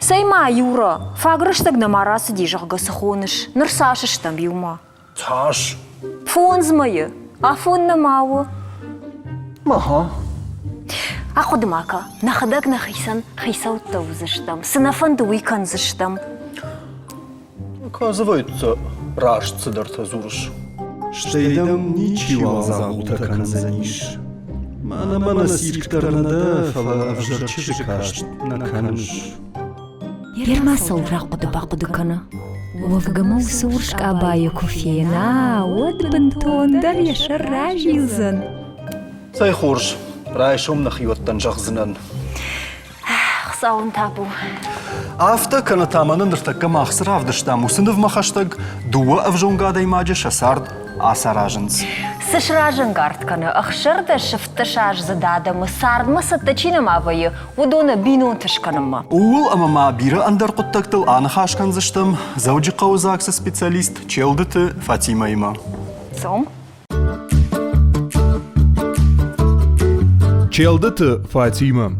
Цӕй-ма, Юра, фаг рӕстӕг нӕма рацыди, зӕгъгӕ, цы хоныс? Ныр цас стӕм иумӕ? Цас? Фондз мӕйы. Афон нӕма у. Аха. Ахъуыды-ма кӕ, нӕхӕдӕг нӕхицӕн хицӕуттӕ уыдзыстӕм, цы нӕ фӕнды, уый кӕндзыстӕм. Оказывается, раст цыдӕртӕ дзурыс. Стӕй дӕм ничиуал дзагъултӕ кӕндзӕнис. Мӕнӕ мӕнӕ цирк дӕр нӕ дӕ, фӕлӕ ӕвзӕр чызджы каст нӕ кӕныс. Ерма цӕуыл рахъуыды-бахъуыды кӕны? Уӕвгӕ мӕ уыцы урс къабайы куы фена, уӕд бынтондӕр йӕ сӕр разилдзӕн. Цӕй хорз, райсом нӕхиуӕттӕн зӕгъдзынӕн. Хуыцау ын табу. Афтӕ кӕнӕ та мӕнӕ ныртӕккӕ мах цы равдыстам, уыцы нывмӕ хӕстӕг дыууӕ ӕвзонг адӕймаджы сӕ цард ацаразынц. Цы сразӕнгард кӕны 16 15-аздзыд адӕмы цардмӕ цӕттӕ чи нӕма вӕййы, уыдоны бинонты скӕнынмӕ? Ууыл ӕмӕ ма бирӕ ӕндӕр хъуыддӕгтыл аныхас кӕндзыстӕм Дзӕуджыхъӕуы ЗАГС-ы специалист Челдыты Фатимӕимӕ. Цом. Челдыты Фатимӕ.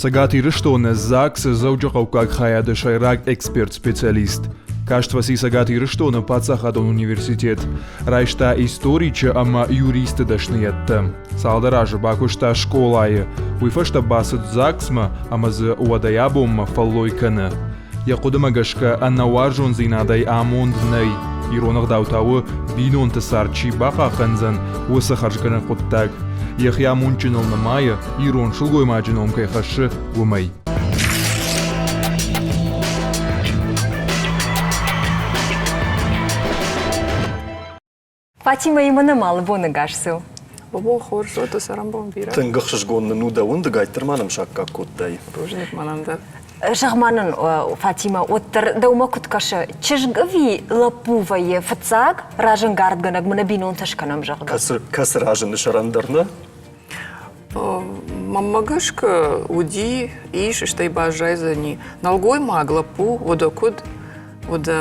Цӕгат Ирыстоны ЗАГС-ы Дзӕуджыхъӕуккаг хайады сӕйраг эксперт-специалист. Каст фӕци Цӕгат Ирыстоны паддзахадон университет. Райста историчы ӕмӕ юристы дӕсныйӕдтӕ. Цалдӕр азы бакуыста скъолайы. Уый фӕстӕ бацыд ЗАГС-мӕ ӕмӕ дзы уӕдӕй абонмӕ фӕллой кӕны. Йӕ хъуыдымӕ гӕсгӕ, ӕнӕуарзондзинадӕй амонд нӕй. Ирон ӕгъдау та у, бинонты цард чи бахъахъхъӕндзӕн, уыцы хӕрзгӕнӕг хъуыддаг. Йӕхи амондджыныл нымайы, ирон сылгоймаджы ном кӕй хӕссы, уымӕй. Фатимӕимӕ нӕм алы бон ӕгас цу. Бобо, хорз у, дӕ цӕрӕнбон бирӕ. Тынг ӕхсызгон нын у дӕ уындыгӕйттӕр ма нӕм саккаг кодтай. Бузныг мӕнӕн дӕр. Зӕгъ-ма нын, Фатимӕ, уӕддӕр дӕумӕ куыд кӕсы, чызг ӕви лӕппу вӕййы фыццаг разӕнгардгӕнӕг мӕнӕ бинонтӕ скӕнӕм, зӕгъгӕ? Кӕцы, кӕцы разыны сӕрӕндӕр, нӕ? Мӕнмӕ гӕсгӕ уыди, ис, стӕй баззайдзӕни нӕлгоймаг лӕппу, уӕдӕ куыд, уӕдӕ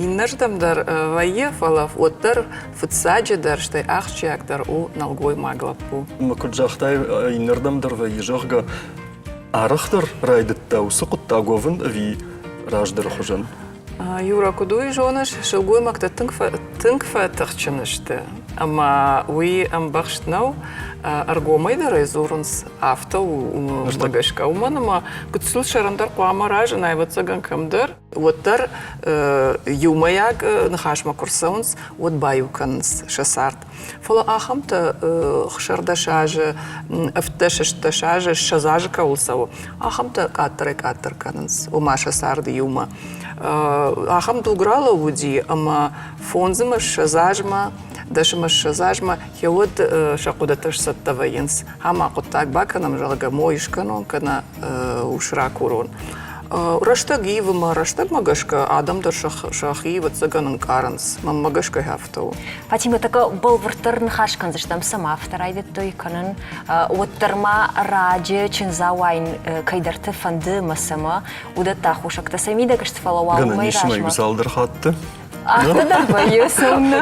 иннӕрдӕм дӕр вӕййы, фӕлӕ уӕддӕр фыццаджыдӕр, стӕй ахсджиагдӕр у нӕлгоймаг лӕппу. Ӕмӕ куыд загътай, иннӕрдӕм дӕр вӕййы, зӕгъгӕ, арӕхдӕр райдыдта уыцы хъуыддаг уӕвын ӕви раздӕры хуызӕн? Юра, куыд уый зоныс, сылгоймӕгтӕ тынг, тынг фӕтыхджын сты, ӕмӕ уый ӕмбӕхст нӕу, ӕргомӕй дӕр ӕй дзурынц, афтӕ у уымӕ гӕсгӕ. Уымӕн ӕмӕ гыццыл сӕрӕндӕр хъуамӕ разына, ӕвӕццӕгӕн, кӕмдӕр. Уӕддӕр иумӕйаг ныхасмӕ куы рцӕуынц, уӕд баиу кӕнынц сӕ цард. Фӕлӕ ахӕмтӕ 16 азы, 17 азы, 20 азы кӕуыл цӕуы, ахӕмтӕ къаддӕрӕй-къаддӕр кӕнынц, ома сӕ царды иумӕ. Ахӕм дуг ралӕууыди, ӕмӕ фондз ӕмӕ ссӕдз азмӕ, дӕс ӕмӕ ссӕдз азмӕ гъеуӕд сӕ хъуыдытӕ сцӕттӕ вӕййынц. Ӕмӕ хъуыддаг бакӕнӕм, зӕгъгӕ, мой скӕнон кӕнӕ ус ракурон. Рӕстӕг ивы мӕ рӕстӕгмӕ гӕсгӕ адӕм дӕр сӕхи ӕвӕццӕгӕн ӕнкъарынц. Мӕнмӕ гӕсгӕ афтӕ у. Фатимӕ, такӕ бӕлвырддӕр ныхас кӕндзыстӕм, цӕмӕ афтӕ райдыдтой кӕнын, уӕддӕр ма раджы чындзауайын кӕйдӕрты фӕнды мӕ цӕмӕ, уыдӕттӕ аххосӕгтӕ сӕ мидӕг сты, фӕлӕ уал уымӕй размӕ. Цалдӕр хатты. Афтӕ дӕр вӕййы, цӕуыннӕ?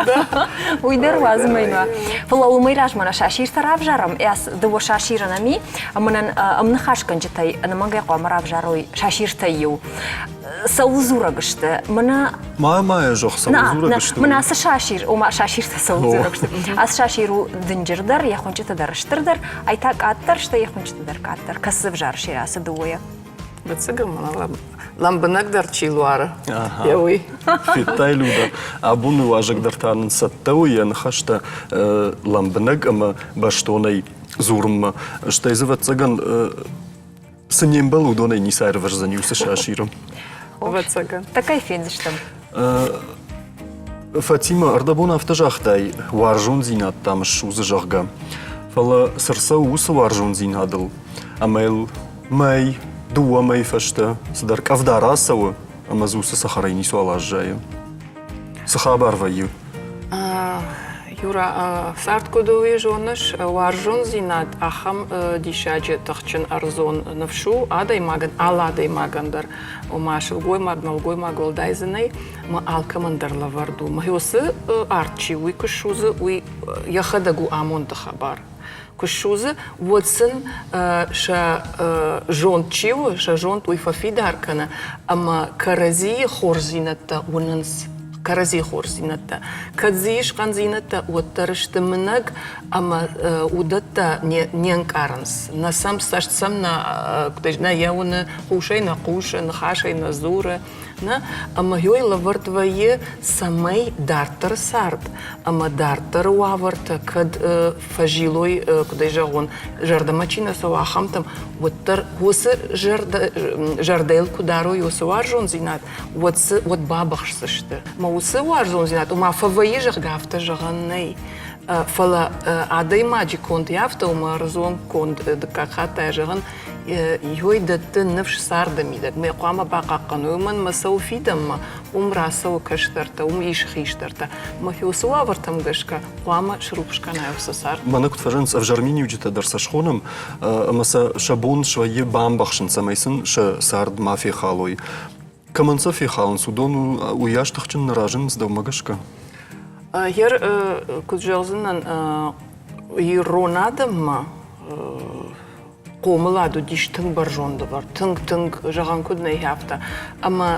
Уый дӕр уадзы мӕнмӕ. Фӕлӕ уымӕй размӕ нӕ сасиртӕ равзарӕм, дыууӕ сасиры нӕм и, ӕмӕ нын ӕмныхасгӕнджытӕй ӕнӕмӕнгӕй хъуамӕ равзарой сасиртӕй иу. Цӕуыл дзурӕг сты? Мӕнӕ Ма ма йӕ зӕгъ, цӕуыл дзурӕг сты? Мӕнӕ ацы сасир, ома сасиртӕ цӕуыл дзурӕг сты? Ацы сасир у дынджырдӕр, йӕ хуынчъытӕ дӕр стырдӕр, ай та къаддӕр, стӕй йӕ хуынчъытӕ дӕр къаддӕр. Кӕцы ӕвзарыс ацы дыууӕйӕ? Ӕвӕццӕгӕн мӕнӕ лӕмбынӕгдӕр чи луары, йӕ уый. Федтай, Люда, абоны уазӕг дӕр та нын цӕттӕ у йӕ ныхӕстӕ лӕмбынӕг ӕмӕ бӕстонӕй дзурынмӕ. Стӕй дзы, ӕвӕццӕгӕн, цы не мбӕлы, уыдонӕй ницы аирвӕздзӕни уыцы сасиры. Ӕвӕццӕгӕн. Такӕй фендзыстӕм. Фатимӕ, ӕрдӕбон афтӕ загътай, уарзондзинад дам ссудзы, зӕгъгӕ. Фӕлӕ цы рцӕуы уыцы уарзондзинадыл ӕмӕ йыл мӕй, дыууӕ мӕйы фӕстӕ цыдӕр къӕвда рацӕуы ӕмӕ дзы уыцы цӕхӕрӕй ницуал аззайы. Цы хабар вӕййы? Юра, цард куыд у, уый зоныс, уарзондзинад ахӕм диссаджы тыхджын ӕрдзон ныфс у адӕймагӕн, алы адӕймагӕн дӕр. Ома сылгоймаг, нӕлгоймаг уӕлдай дзы нӕй, ӕмӕ алкӕмӕн дӕр лӕвӕрд у. Мӕ уыцы арт чи уый куы ссудзы, уый йӕхӕдӕг у амонды хабар. Куы ссудзы, уӕд сын сӕ зонд чи у, сӕ зонд уый фӕфидар кӕны ӕмӕ кӕрӕдзийы хорздзинӕдтӕ уынынц. Кӕрӕдзийы хорздзинӕдтӕ. Кӕд дзы ис хъӕндзинӕдтӕ, уӕддӕр сты мынӕг ӕмӕ уыдӕттӕ не нкъарынц. Нӕ сӕм цӕст сӕм нӕ, нӕ йӕ уыны, хъусӕй нӕ хъусы, ныхасӕй нӕ дзуры. Нӕ, ӕмӕ ёй лӕвӕрд вӕййы, цӕмӕй дарддӕры цард ӕмӕ дарддӕры уавӕртӕ кӕд фӕзилой, куыд ӕй зӕгъон, зӕрдӕмӕ чи нӕ цӕуа, ахӕмтӕм, уӕддӕр уыцы зӕрдӕ, зӕрдӕйыл куы дарой уыцы уарзондзинад, уӕд дзы уӕд бабыхсдзысты. Ӕмӕ уыцы уарзондзинад, ома фӕвӕййы, зӕгъгӕ, афтӕ зӕгъӕн нӕй. Фӕлӕ адӕймаджы конд афтӕ у, мӕ ӕрдзон конд дыккаг хатт та зӕгъын, Йой дӕтты ныфс царды мидӕг. Мӕ хъуамӕ бахъахъхъӕной, уымӕн мӕ цӕуы фидӕнмӕ, уым рацӕуы кӕстӕртӕ, уым ис хистӕртӕ. Мӕ уыцы уавӕртӕм гӕсгӕ хъуамӕ срухс кӕнай уыцы цард. Мӕнӕ куыд фӕзӕгъынц, ӕвзӕр миниуджытӕ дӕр сӕ схонӕм, ӕмӕ сӕ сӕ бон свӕййы бамбӕхсын, цӕмӕй сын сӕ цард ма фехалой. Кӕмӕн сӕ фехалынц, уыдон уыйас тыхджын нӕ разынынц дӕумӕ гӕсгӕ? Гъер, куыд зӕгъдзынӕн, ирон адӕммӕ хъомылад уыдис тынг бӕрзонд ӕвӕрд, тынг-тынг, зӕгъӕн куыд нӕй, афтӕ. Ӕмӕ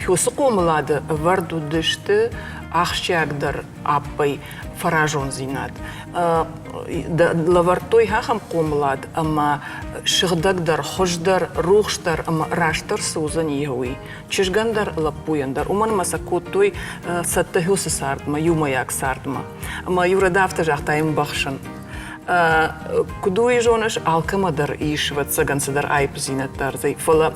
уыцы хъомылады ӕвӕрд уыдысты ахсджиагдӕр аппӕй фӕразондзинад. Лӕвӕрдтой ахӕм хъомылад, ӕмӕ сыгъдӕгдӕр, хуыздӕр, рухсдӕр ӕмӕ растдӕр цы уыдзӕни, уый. Чызгӕн дӕр, лӕппуйӕн дӕр. Уымӕн ӕмӕ сӕ кодтой цӕттӕ уыцы цардмӕ, иумӕйаг цардмӕ. Ӕмӕ иу рӕдӕ афтӕ загъта, ӕмбӕхсын. Куыд уый зоныс, алкӕмӕ дӕр ис, ӕвӕццӕгӕн, цыдӕр аипдзинӕдтӕ ӕрдзӕй, фӕлӕ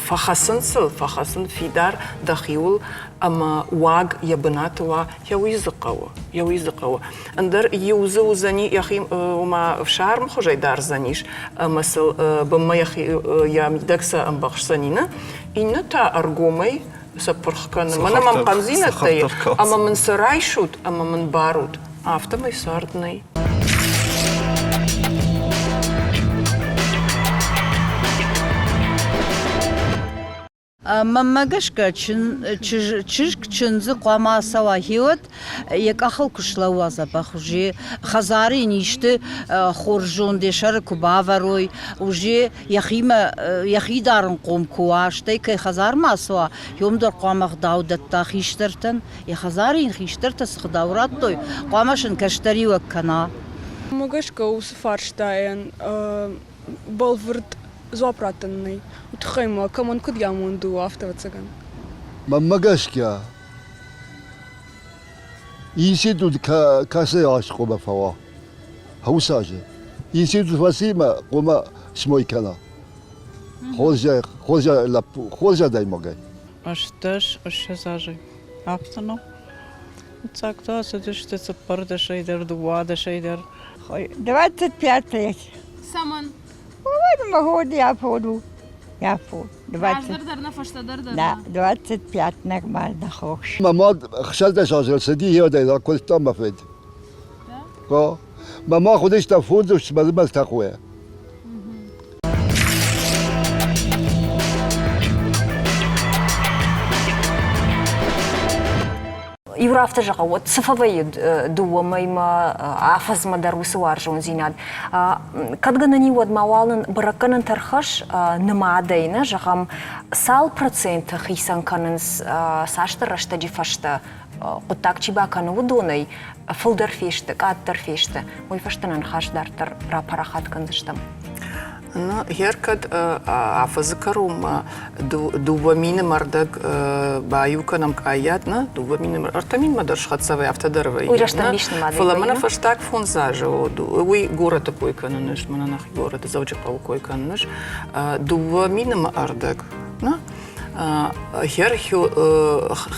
фӕхӕцын сыл, фӕхӕцын фидар дӕхиуыл ӕмӕ уаг йӕ бынаты уа, йӕ уый дзы хъӕуы, йӕ уый дзы хъӕуы. Ӕндӕр иу дзы уыдзӕни йӕхи, ома ӕфсармхуызӕй дардзӕнис ӕмӕ сыл бынмӕ йӕхи йӕ мидӕг сӕ ӕмбӕхсдзӕни, нӕ? Иннӕ та ӕргомӕй сӕ пырх кӕны. Мӕнӕ мӕм хъӕндзинӕдтӕ и, ӕмӕ мын сӕ райсут ӕмӕ мын барут. Афтӕмӕй цард нӕй. Мӕнмӕ гӕсгӕ, чызг чындзы хъуамӕ ацӕуа хиуӕт, йӕ къахыл куы слӕууа дзӕбӕх уже, хӕдзары йын исты хорз зонд йӕ сӕры куы бавӕрой, уже йӕхимӕ йӕхи дарынхъом куы уа, стӕй кӕй хӕдзармӕ ацӕуа, уым дӕр хъуамӕ ӕгъдау дӕтта хистӕртӕн, йӕ хӕдзары йын хистӕртӕ цы гъдау радтой, хъуамӕ сын кӕстӕриуӕг кӕна. Уымӕ гӕсгӕ уыцы фарстайӕн бӕлвырд дзуапп раттӕн нӕй. Уый тыххӕй ма кӕмӕн куыд йӕ амонд у, афтӕ ӕвӕццӕгӕн. Мӕнмӕ гӕсгӕ, институт кӕцы аз хъуамӕ фӕуа? Уыцы азы. Институт фӕци мӕ хъуамӕ смой кӕна. Хорз, хорз лӕппу, хорз адӕймагӕй. 18, 20 азы. Афтӕ нӕу? Фыццаг та цыдысты цыппӕрдӕсӕй дӕр, дыууадӕсӕй дӕр. 25 лет. Цӕмӕн? Уымӕн мӕ ходы афон у. Афон. Раздӕр дӕр нӕ, фӕстӕдӕр дӕр нӕ. 25 нормально хорз. Мӕ мад 16 азы цыди, йӕ ракодта мӕ фыд. Да? Мӕ мах уыдысты фондз мӕ хъуы. Иу афтӕ зӕгъы, уӕд цы фӕвӕййы дыууӕ мӕймӕ, афӕдзмӕ дӕр уыцы уарзондзинад. Кӕд гӕнӕн и, уӕд ма уал нын бӕрӕггӕнӕнтӕ ӕрхӕсс нымадӕй, нӕ зӕгъӕм, цал проценты хицӕн кӕнынц цасдӕр рӕстӕджы фӕстӕ хъуыддаг чи бакӕны, уыдонӕй фылдӕр фесты, къаддӕр фесты. Уый фӕстӕ нӕ ныхас дарддӕр рапарахат кӕндзыстӕм. Ну, гъер кӕд афӕдзы кӕронмӕ 2000 мӕрдӕг баиу кӕнӕм къайад, нӕ, 2000 3000-мӕ дӕр схӕццӕ вӕййы, афтӕ дӕр вӕййы. Уый рӕстӕмбис нымадӕй Фӕлӕ мӕнӕ фӕстаг фондз азы уый горӕты кой кӕнын ис, мӕнӕ нӕхи горӕты Дзӕуджыхъӕуы кой кӕнын ис, 2000 ӕрдӕг, нӕ? Гъер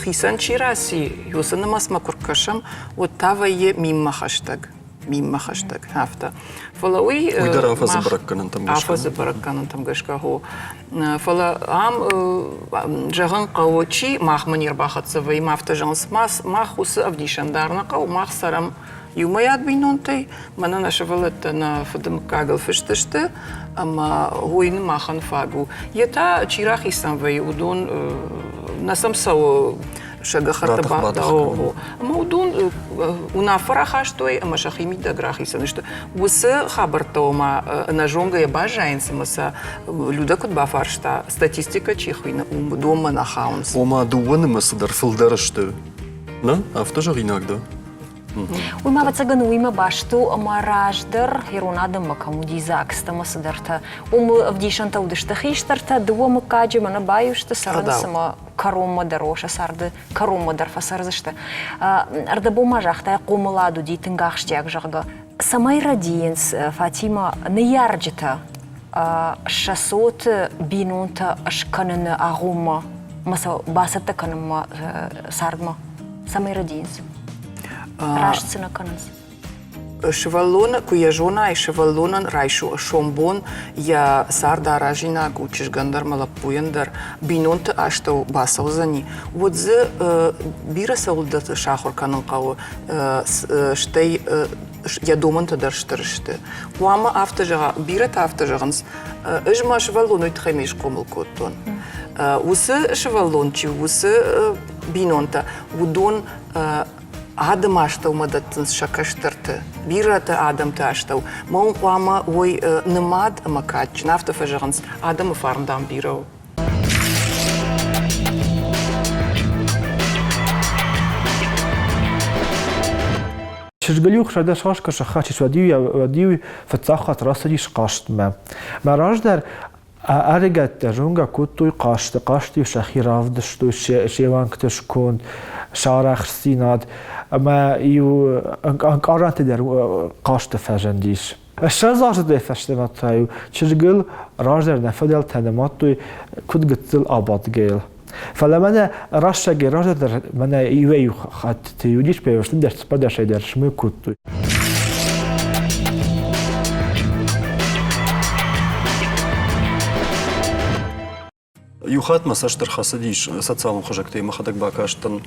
хицӕн чи раци, уыцы нымӕцмӕ куы ркӕсӕм, уӕд та вӕййы миммӕ хӕстӕг. Миммӕ хӕстӕг, афтӕ. Фӕлӕ уый Уый дӕр афӕдзы бӕрӕггӕнӕнтӕм гӕсгӕ. Афӕдзы бӕрӕггӕнӕнтӕм гӕсгӕ, хо. Фӕлӕ ам зӕгъын хъӕуы, чи махмӕ не рбахӕццӕ вӕййы, афтӕ зӕгъынц, мах уыцы ӕвдисӕн дӕр нӕ хъӕуы, мах цӕрӕм иумӕйаг бинонтӕй, мӕнӕ нӕ сывӕллӕттӕ нӕ фыды мыггагыл фыст сты, ӕмӕ уый махӕн фаг у. Йе та чи рахицӕн вӕййы, уыдон нӕ сӕм цӕуы. Сӕ гӕххӕтты Ӕмӕ уыдон уынаффӕ рахастой ӕмӕ сӕхи мидӕг рахицӕн сты. Уыцы хабӕрттӕ ома ӕнӕзонгӕйӕ баззайынц ӕмӕ сӕ Людӕ куыд бафарста, статистикӕ чи хуыйны, уыдонмӕ нӕ хауынц. Ома дыууӕ нымӕцы дӕр фылдӕр сты. Нӕ? Афтӕ зӕгъинаг дӕ? Уый ма, ӕвӕццӕгӕн, уыимӕ баст у, ӕмӕ раздӕр ирон адӕммӕ кӕм уыди ЗАГС-тӕ ӕмӕ цыдӕртӕ, уым ӕвдисӕнтӕ уыдысты хистӕртӕ, дыууӕ мыггаджы мӕнӕ баиу сты, цӕрынц ӕмӕ кӕронмӕ дӕр, о, сӕ царды кӕронмӕ дӕр фӕцӕрдзысты. Ӕрдӕбон ма загътай, хъомылад уыди тынг ахсджиаг, зӕгъгӕ. Цӕмӕй рӕдийынц, Фатимӕ, ныййарджытӕ сӕ цоты бинонтӕ скӕныны агъоммӕ ма сӕ бацӕттӕ кӕнынмӕ цардмӕ? Цӕмӕй рӕдийынц? Раст цы нӕ кӕнынц? Сывӕллоны, куы йӕ зонай, сывӕллонӕн райсом сомбон йӕ цард аразинаг у чызгӕн дӕр мӕ лӕппуйӕн дӕр, бинонты астӕу бацӕудзӕни, уӕд дзы бирӕ цӕуылдӕрты сахуыр кӕнын хъӕуы, стӕй йӕ домӕнтӕ дӕр стыр сты. Хъуамӕ афтӕ зӕгъа, бирӕтӕ афтӕ зӕгъынц, ӕз мӕ сывӕллон уый тыххӕй ме схъомыл кодтон. Уыцы сывӕллон чи у, уыцы бинонтӕ, уыдон адӕмы астӕумӕ дӕттынц сӕ кӕстӕрты, бирӕты адӕмты астӕу. Мӕ уым хъуамӕ уой нымад ӕмӕ кадджын, афтӕ фӕзӕгъынц, адӕмы фарн, дам, бирӕ у. Чызгыл-иу хсӕрдӕс куы сӕххӕст, уӕд-иу фыццаг хатт рацыдис хъазтмӕ. Мӕ раздӕр Ӕрыгӕттӕ зонгӕ кодтой хъазты, хъазты-иу сӕхи равдыстой се уӕнгты сконд, сӕ арӕхстдзинад ӕмӕ-иу ӕнкъарӕнты дӕр хъазты фӕзындис. 20 азы фӕстӕмӕ та-иу чызгыл раздӕр нӕ фыдӕлтӕ нымадтой куыд гыццыл абадгӕйыл. Фӕлӕ мӕнӕ рӕстӕгӕй раздӕр дӕр мӕнӕ иуӕй-иу хӕттыты уыдис бӕрстын дӕр цыппӕрдӕсӕй дӕр смой кодтой. Иу хатт мӕ цӕст ӕрхӕцыдис социалон хызӕгтӕй мӕхӕдӕг бакастӕн.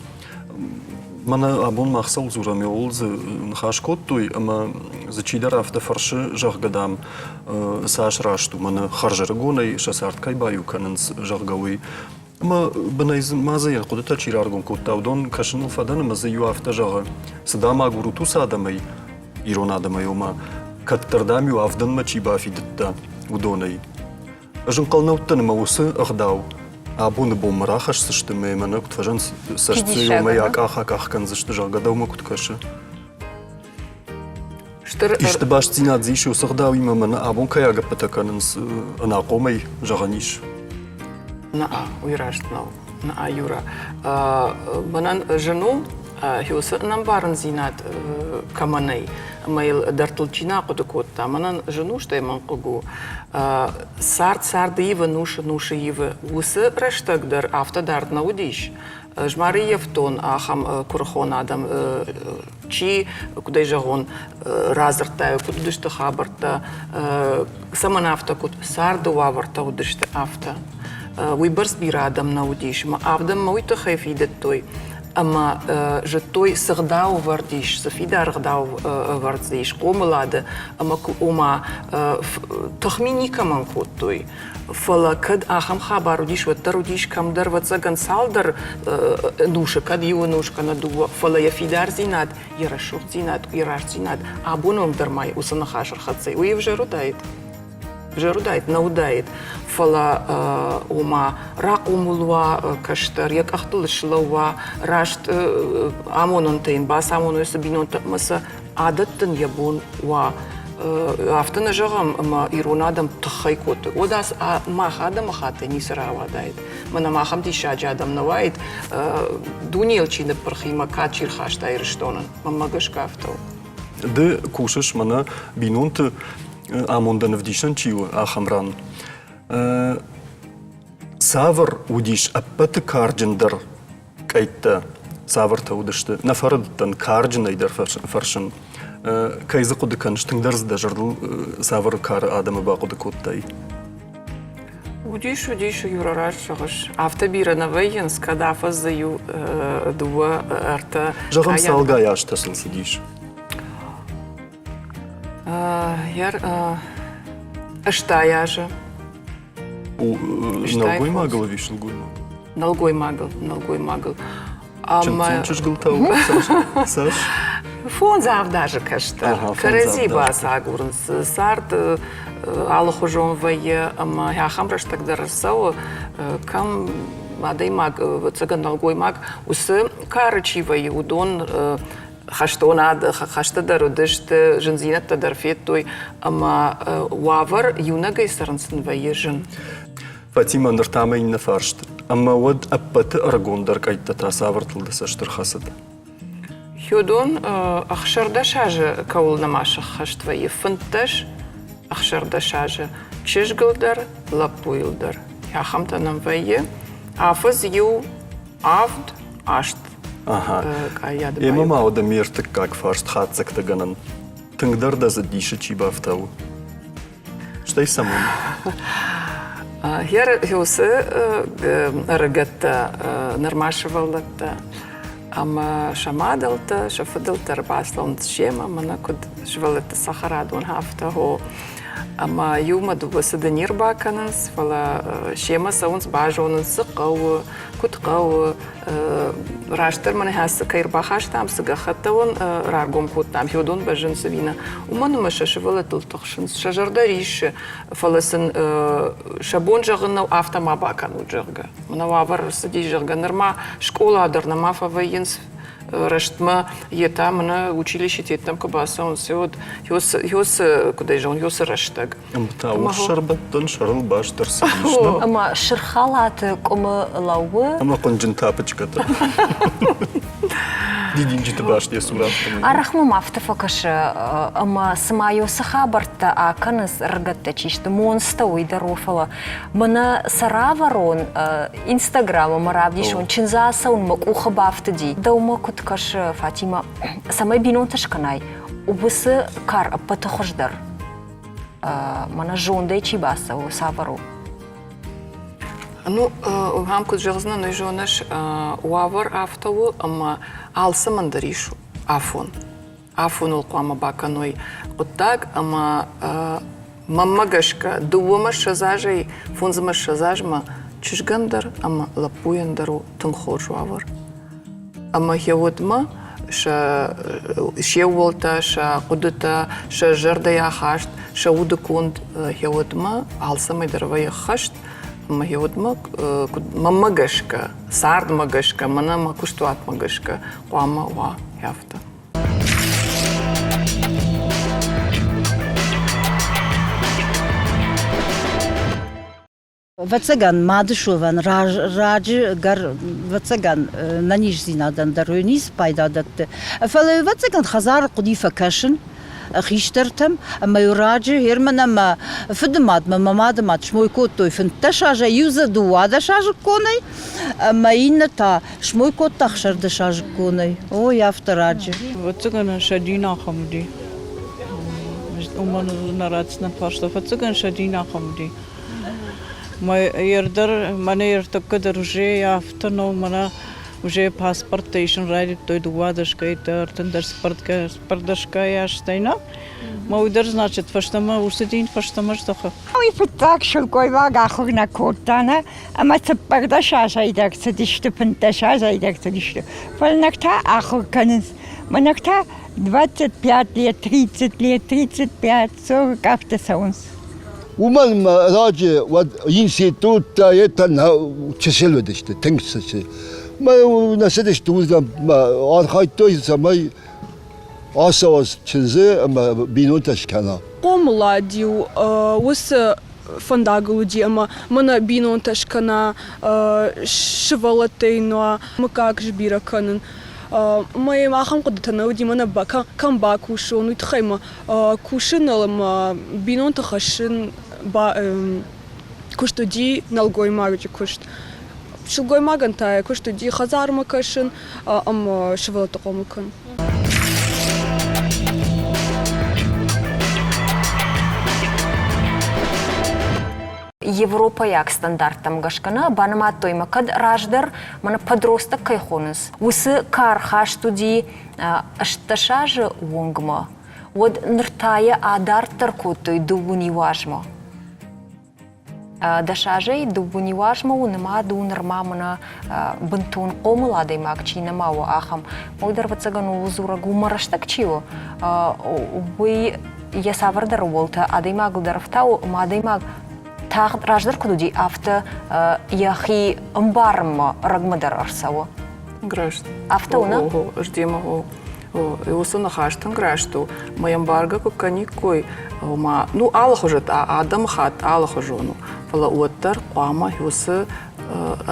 Мӕнӕ абон мах цӕуыл дзурӕм, ууыл дзы ныхас кодтой ӕмӕ дзы чидӕр афтӕ фӕрсы, зӕгъгӕ, дам, цас раст у, мӕнӕ хӕрзӕрыгонӕй сӕ цард кӕй баиу кӕнынц, зӕгъгӕ, уый. Ӕмӕ бынӕй ма дзы йӕ хъуыдытӕ чи раргом кодта, уыдон кӕсыныл фӕдӕн ӕмӕ дзы иу афтӕ зӕгъы, цы дам агурут уыцы адӕмӕй, ирон адӕмӕй, ома, кӕддӕр дам-иу авдӕнмӕ чи бафидыдта, уыдонӕй. Ӕз ӕнхъӕл нӕ уыдтӕн ӕмӕ уыцы ӕгъдау абоны бонмӕ рахӕсдзысты ӕмӕ мӕнӕ куыд фӕзӕнц цӕстцӕйомӕй акъах-акъах кӕндзысты, зӕгъгӕ, дӕумӕ куыд кӕсы? Стыр Исты бастдзинад дзы ис уыцы ӕгъдауимӕ мӕнӕ абон кӕй агӕппытӕ кӕнынц ӕнахъомӕй, зӕгъӕн ис? Нӕ, уый раст нӕу. Нӕ, Юра. Мӕнӕн зын у, уыцы ӕнӕмбарындзинад кӕмӕ нӕй, ӕмӕ йыл дӕрдтыл чи нӕ ахъуыды кодта, мӕнӕн зын у, стӕй мӕн хъыг у. Цард царды ивы, нусы нусы ивы. Уыцы рӕстӕг дӕр афтӕ дард нӕ уыдис. Ӕз ма рыййӕфтон ахӕм куырыхон адӕм, чи, куыд ӕй зӕгъон, радзырдта, куыд уыдысты хабӕрттӕ, цӕмӕн афтӕ куыд царды уавӕртӕ уыдысты афтӕ. Уыйбӕрц бирӕ адӕм нӕ уыдис, ӕмӕ адӕммӕ уый тыххӕй фидыдтой ӕмӕ зыдтой, цы гъдау ӕвӕрд ис, цы фидар ӕгъдау ӕвӕрд дзы ис хъомылады, ӕмӕ ома тыхми никӕмӕн кодтой. Фӕлӕ кӕд ахӕм хабар уыдис, уӕддӕр уыдис кӕмдӕр, ӕвӕццӕгӕн, цалдӕр ӕнусы, кӕд иу ӕнус кӕнӕ дыууӕ, фӕлӕ йӕ фидардзинад, йӕ рӕсугъддзинад, йӕ рӕстдзинад абоны онг дӕр ма уыцы ныхас ӕрхӕццӕ. Уый ӕвзӕр уыдаид? Ӕвзӕр уыдаид, нӕ уыдаид, фӕлӕ ома рахъомыл уа кӕстӕр, йӕ къӕхтыл слӕууа, раст амонӕнтӕ йын бацамоной цы бинонтӕ ӕмӕ сӕ адӕттын йӕ бон уа. Афтӕ нӕ зӕгъӕм, ӕмӕ ирон адӕм тыххӕй кодтой. Уӕд мах адӕмыхаттӕй ницы рауадаид. Мӕнӕ махӕм диссаджы адӕм нӕ уаид, дунейыл чи ныппырх ӕмӕ кад чи рхаста Ирыстонӕн. Мӕнмӕ гӕсгӕ афтӕ у. Ды кусыс мӕнӕ бинонты амондӕн ӕвдисӕн чи у, ахӕм ран. Цавӕр уыдис ӕппӕты карджындӕр къӕйттӕ цавӕртӕ уыдысты? Нӕ фӕрыдтӕн карджынӕй дӕр фӕрсын. Кӕй дзы хъуыды кӕныс, тынгдӕр дзы дӕ зӕрдыл цавӕр кары адӕмы бахъуыды кодтай? Уыдис, уыдис, Юра, раст зӕгъыс. Афтӕ бирӕ нӕ вӕййынц, кӕд афӕдзы иу, дыууӕ, ӕртӕ. Зӕгъӕм, цалгай азтӕ сыл цыдис? 80 азы. Нӕлгоймагыл ӕви сылгоймагыл? Нӕлгоймагыл, нӕлгоймагыл. Чындздзон чызгыл та цас? Фондз-авд азы кӕстӕр. Кӕрӕдзи бацагурынц. Цард алыхуызон вӕййы ӕмӕ ахӕм рӕстӕг дӕр ӕрцӕуы, кӕм адӕймаг, ӕвӕццӕгӕн, нӕлгоймаг уыцы кары чи вӕййы, уыдон хӕстон хӕсты дӕр уыдысты, зындзинӕдтӕ дӕр федтой ӕмӕ уавӕр иунӕгӕй цӕрын сын вӕййы зын. Фатимӕ, ныр та мӕ иннӕ фарст. Ӕмӕ уӕд ӕппӕты ӕрыгондӕр къӕйттӕ та цавӕртыл дӕ цӕст ӕрхӕцыд? Хёдон 16 азы кӕуыл нӕма сӕххӕст вӕййы, 15 16 азы чызгыл дӕр, лӕппуйыл дӕр. Ахӕмтӕ нӕм вӕййы. Афӕдз иу авд, аст къайады. Ӕмӕ ма уӕдӕ ме ртыккаг фарст хатдзӕгтӕгӕнӕн. Тынгдӕр дӕ дзы дисы чи бафтауы? Стӕй цӕмӕн? Уыцы ӕрыгӕттӕ нырма сывӕллӕттӕ ӕмӕ сӕ мадӕлтӕ, сӕ фыдӕлтӕ ӕрбацӕуынц семӕ, мӕнӕ куыд сывӕллӕтты цӕхӕрадон, афтӕ хо. Ӕмӕ иумӕ дыууӕ цыды не рбакӕнынц, фӕлӕ семӕ цӕуынц, базонынц, цы хъӕуы, куыд хъӕуы. Растдӕр мӕнӕ цы кӕй ӕрбахастам, цы гӕххӕттӕ уын раргом кодтам, уыдон бӕззынц ӕви нӕ, уымӕн ӕмӕ сӕ сывӕллӕттыл тыхсынц, сӕ зӕрдӕ риссы, фӕлӕ сын сӕ бон зӕгъын нӕу, афтӕ ма бакӕнут, зӕгъгӕ. Мӕнӕ уавӕр ӕрцыди, зӕгъгӕ, нырма скъола дӕр нӕма фӕвӕййынц рӕстмӕ, йе та мӕнӕ училищететтӕм куы бацӕуынц, уӕд уыцы, куыд ӕй зӕгъон, уыцы рӕстӕг. Ӕмӕ та урс сӕрбӕттӕн сӕрыл баст ӕрцыдис. Ӕмӕ сырх халаты къуымы лӕууы. Ӕмӕ хъуынджын тапочкӕтӕ. Дидинджыты баст йӕ цур афтӕмӕй. Арӕх мӕм афтӕ фӕкӕсы, ӕмӕ цыма уыцы хабӕрттӕ акӕнынц ӕрыгӕттӕ чи сты, монцтӕ уый дӕр у, фӕлӕ мӕнӕ сӕ равӕрон Инстаграмы мӕ равдисон, чындзы ацӕуын мӕ къухы бафтыди. Дӕумӕ куыд кӕсы, Фатимӕ, цӕмӕй бинонтӕ скӕнай, уыцы кар ӕппӕты хуыздӕр? мӕнӕ зондӕй чи бацӕуы, цавӕр у? Ну, ам куыд зӕгъдзынӕн, уый зоныс, уавӕр афтӕ у, ӕмӕ алцӕмӕн дӕр ис афон. Афоныл хъуамӕ бакӕной хъуыддаг ӕмӕ мӕнмӕ гӕсгӕ дыууӕмӕ ссӕдз азӕй фондзмӕ ссӕдз азмӕ чызгӕн дӕр ӕмӕ лӕппуйӕн дӕр у тынг хорз уавӕр. Ӕмӕ гъеуӕдмӕ сӕ се ууӕлтӕ, сӕ хъуыдытӕ, сӕ зӕрдӕйы ахаст, сӕ удыконд гъеуӕдмӕ алцӕмӕй дӕр вӕййы ӕххӕст. Ӕмӕ гъеуӕдмӕ куыд мӕнмӕ гӕсгӕ, цардмӕ гӕсгӕ, мӕнӕ мӕ куыстуатмӕ гӕсгӕ хъуамӕ уа афтӕ. Ӕвӕццӕгӕн, мады суӕвӕн раджы гӕр, ӕвӕццӕгӕн, нӕниздзинадӕн дӕр уый ницы пайда дӕтты. Фӕлӕ, ӕвӕццӕгӕн, хӕдзары хъуыди фӕкӕсын хистӕртӕм ӕмӕ-иу раджы Герман ӕмӕ фыды мадмӕ мӕ мады мад смой кодтой 15 азӕй, иу дзы 12-азыкконӕй ӕмӕ иннӕ та смой кодта 16-азыкконӕй. Ой, афтӕ раджы. Ӕвӕццӕгӕн, сӕ дин ахӕм уыди. Уымӕн нӕ ратдзынӕн фарста. Ӕвӕццӕгӕн, сӕ дин ахӕм уыди. Мӕ мӕнӕ ӕртӕккӕ дӕр уже афтӕ нӕу, мӕнӕ уже паспорттӕ исын райдыдтой дыууадӕсгӕйттӕ, ӕртындӕс цыппӕрдӕсгай азтӕй нӕ. Мӕ уый дӕр, значит, фӕстӕмӕ уыцы дин фӕстӕмӕ здӕхы. Уый фыццаг сылгоймаг ахуыр нӕ кодта, нӕ, ӕмӕ 14 азӕй дӕр цыдысты, 15 азӕй дӕр цыдысты. Фӕлӕ ныр та ахуыр кӕнынц. Мӕнӕ та 25 лет, 30 лет, 35, 40 афтӕ цӕуынц. Уымӕн ӕмӕ раджы уӕд институттӕ етӕ чысыл уыдысты, тынг чысыл. Мӕ нӕ цыдысты уырдӕм, архайдтой, цӕмӕй ацӕуа чындзы ӕмӕ бинонтӕ скӕна. Хъомылад-иу уыцы фӕндагыл уыди ӕмӕ мӕнӕ бинонтӕ скӕна, сывӕллӕттӕ йын уа, мыггаг сбирӕ кӕнын. Ӕмӕ йӕм ахӕм хъуыдытӕ нӕ уыди, мӕнӕ кӕм бакусон, уый тыххӕй мӕ кусыныл ӕмӕ бинонты хӕссын куыст уыди нӕлгоймаджы куыст. Сылгоймагӕн та йӕ куыст уыди хӕдзармӕ кӕсын ӕмӕ сывӕллӕтты хъомыл кӕнын. Европӕйаг стандарттӕм гӕсгӕ нӕ банымадтой ӕмӕ кӕд раздӕр мӕнӕ подросток кӕй хонынц, уыцы кар хаст уыди 18 азы онгмӕ, уӕд ныр та йӕ адарддӕр кодтой дыууын иу азмӕ. Дӕсазӕй дыууын у нымад у нырма мӕнӕ бынтон хъомыл адӕймаг чи нӕма у, ахӕм. Уый дӕр, ӕвӕццӕгӕн, ууыл дзурӕг у, мӕ рӕстӕг чи у, уый йӕ цавӕрдӕр ууӕлтӕ адӕймагыл дӕр ӕфтауы, ӕмӕ адӕймаг тагъд раздӕр куыд уыди, афтӕ йӕхи ӕмбарынмӕ рӕгмӕ дӕр ӕрцӕуы. Тынг раст. Афтӕ у, нӕ? Ӕз демӕ уыцы ныхас тынг раст у. Мӕ ӕмбаргӕ куы кӕниккой, ома, ну, алыхуызӕттӕ, адӕмыхатт алыхуызон у, фӕлӕ уӕддӕр хъуамӕ уыцы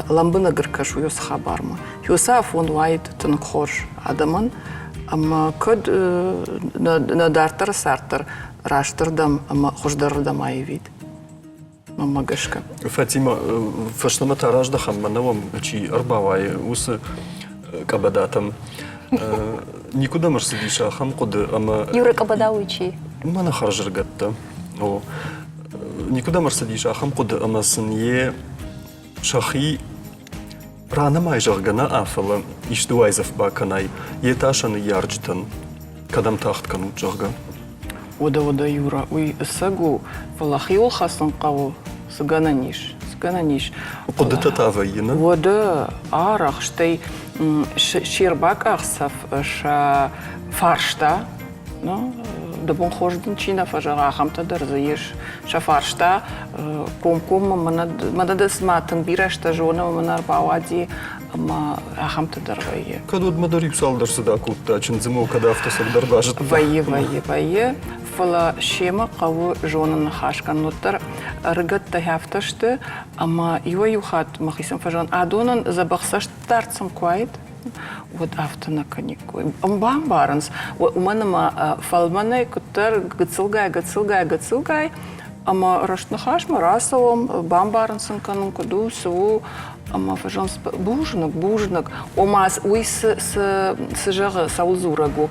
лӕмбынӕг ӕркӕсой уыцы хабармӕ. Уыцы афон уаид тынг хорз адӕмӕн, ӕмӕ кӕд нӕ дарддӕры цард дӕр рӕстырдӕм ӕмӕ хуыздӕрырдӕм аивид. Мӕнмӕ гӕсгӕ. Фатима, фӕстӕмӕ та раздӕхӕм, мӕнӕ уӕм чи ӕрбауайы, уыцы къӕбӕдатӕм. Никуыдӕм ӕрцыдис ахӕм хъуыды ӕмӕ... Юры къӕбӕда уый чи? Мӕнӕ хӕрзӕргӕттӕ. О, никуыдӕм ӕрцыдис ахӕм хъуыды ӕмӕ сын йе сӕхи ранымай, зӕгъгӕ, нӕ, фӕлӕ исты уайдзӕф бакӕнай, йе та сӕ ныййарджытӕн кӕдӕм тагъд кӕнут, зӕгъгӕ. Уӕдӕ, уӕдӕ, Юра, уый ӕцӕг у, фӕлӕ хиуыл хӕцын хъӕуы, цы гӕнӕн ис, цы гӕнӕн ис. Хъуыдытӕ та вӕййы, нӕ? Уӕдӕ, арӕх, стӕй се рбакъахдзӕф сӕ фарста, Ну, дӕ бон хорз дын чи нӕ фӕзӕгъа, ахӕмтӕ дӕр дзы ис. Сӕ фарста комкоммӕ мӕнӕ дӕ цыма тынг бирӕ азтӕ зоны, мӕнӕ ӕрбауади ӕмӕ ахӕмтӕ дӕр вӕййы. Кӕд уӕдмӕ дӕр иу цалдӕр цыд акодта, чындзы кӕд афтӕ цӕгдӕр базыдта. Вӕййы, вӕййы, вӕййы, фӕлӕ семӕ хъӕуы зонын ныхас кӕнын. Уӕддӕр ӕрыгӕттӕ афтӕ сты, ӕмӕ иуӕй-иу хатт мӕхицӕн фӕзӕгъын, адонӕн дзӕбӕх цӕстдард сын куы уаид, уӕд афтӕ нӕ кӕниккой. Бамбарынц, уымӕн ӕмӕ фӕлмӕнӕй куыддӕр гыццылгай, гыццылгай, гыццылгай ӕмӕ раст ныхасмӕ рацӕуӕм, бамбарын сын кӕнын, куыд у, цы у, ӕмӕ фӕзӕгъынц бузныг, бузныг. Ома уый цы, цы, цы зӕгъы, цӕуыл дзурӕг у?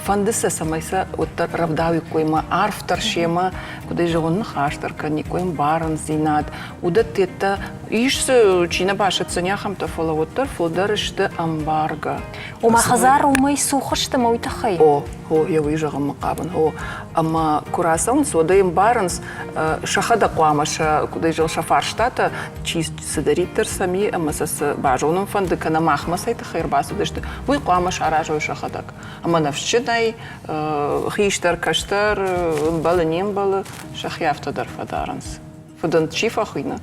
Фӕнды сӕ, цӕмӕй сӕ уӕддӕр рӕвдауиккой ӕмӕ арфдӕр семӕ, куыд ӕй зӕгъон, ныхас дӕр кӕниккой, ӕмбарындзинад, уыдӕттӕ Ис дзы, чи нӕ басӕтдзӕни, ахӕмтӕ, фӕлӕ уӕддӕр фылдӕр сты ӕмбаргӕ. Ома хӕдзар уымӕй цух сты ӕмӕ уый тыххӕй? О, о, йӕ уый зӕгъынмӕ хъавын, о. Ӕмӕ куы рацӕуынц, уӕд ӕй ӕмбарынц, сӕхӕдӕг хъуамӕ сӕ, куыд ӕй зӕгъын, сӕ фарстатӕ, чи цыдӕриддӕр сӕм и ӕмӕ сӕ цы базонын фӕнды, кӕнӕ махмӕ цӕй тыххӕй ӕрбацыдысты, уый хъуамӕ саразой сӕхӕдӕг. Ӕмӕ ныфсджынӕй, хистӕр, кӕстӕр, ӕмбӕлы, не мбӕлы, сӕхи афтӕ дӕр фӕдарынц. Фыдынд чи фӕхуыйны,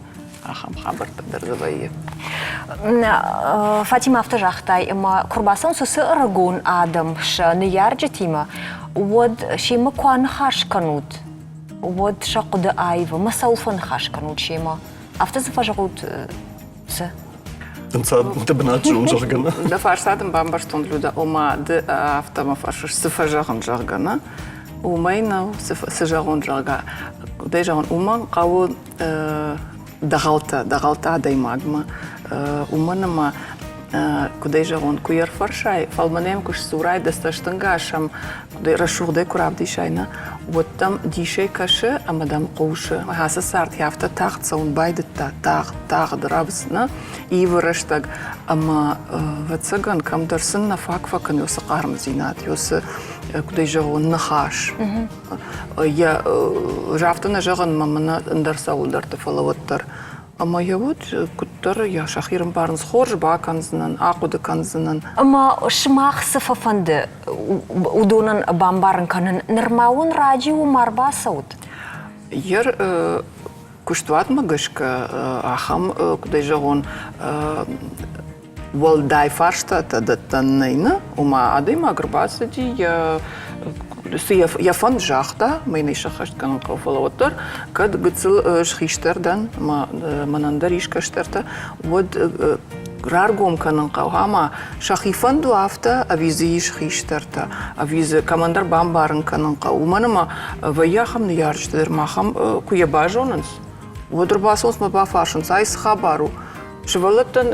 ахӕм хабӕрттӕ дӕр дзы вӕййы. Фатимӕ афтӕ загътай, ӕмӕ куы рбацӕуынц уыцы ӕрыгон адӕм сӕ ныййарджытимӕ, уӕд семӕ куы аныхас кӕнут, уӕд сӕ хъуыды аивы. Мӕ цӕуыл фӕныхас кӕнут семӕ? Афтӕ дзы фӕзӕгъут цы? Ӕнцад дӕ бынат зон, зӕгъгӕ нӕ? Дӕ фарста дын бамбӕрстон, Люда, ома ды афтӕ мӕ фӕрсыс, цы фӕзӕгъын, зӕгъгӕ, нӕ? Уымӕй нӕу, цы зӕгъон, зӕгъгӕ. Куыдӕй зӕгъон, уымӕн хъӕуы дӕгъӕлтӕ, дӕгъӕлтӕ адӕймагмӕ. Уымӕн ӕмӕ куыдӕй зӕгъон, куы йӕ рфӕрсай, фӕлмӕн ӕм куы сдзурай, дӕ цӕстӕнгас ӕм рӕсугъдӕй куы равдисай, нӕ, уӕд дӕм дисӕй кӕсы ӕмӕ дӕм хъусы. Ацы цард афтӕ тагъд цӕуын байдыдта, тагъд, тагъд, рӕвдз, нӕ, ивы рӕстӕг. Ӕмӕ, ӕвӕццӕгӕн, кӕмдӕр сын нӕ фаг фӕкӕны уыцы хъармдзинад, уыцы, куыдӕй зӕгъон, ныхас. Йӕ афтӕ нӕ зӕгъын, мӕ мӕнӕ ӕндӕр цӕуылдӕрты, фӕлӕ уӕддӕр Ӕмӕ йӕ уӕд куыддӕр йӕ сӕхи рымбарынц, хорз бакӕндзынӕн, ахъуыды кӕндзынӕн. Ӕмӕ сымах цы фӕфӕнды уыдонӕн бамбарын кӕнын, нырма уын раджы уым ӕрбацӕут? Йе куыстуатмӕ гӕсгӕ ахӕм, куыдӕй зӕгъон, уӕлдай фарстатӕ дӕттӕн нӕй, нӕ? Ома адӕймаг ӕрбацыди, йӕ цы йӕ фӕнд загъта, мӕ йын ӕй сӕххӕст кӕнын хъӕуы, фӕлӕ уӕддӕр кӕд гыццыл схистӕр дӕн, ӕмӕ мӕнӕн дӕр ис кӕстӕртӕ, уӕд раргом кӕнын хъӕуы, ӕмӕ сӕхи фӕнд у афтӕ, ӕви дзы ис хистӕртӕ, ӕви дзы кӕмӕндӕр бамбарын кӕнын хъӕуы. Уымӕн ӕмӕ вӕййы ахӕм ныййарджытӕ дӕр, ма ахӕм куы йӕ базонынц, уӕд ӕрбацӕуынц мӕ бафӕрсынц, ай цы хабар у? Сывӕллӕттӕн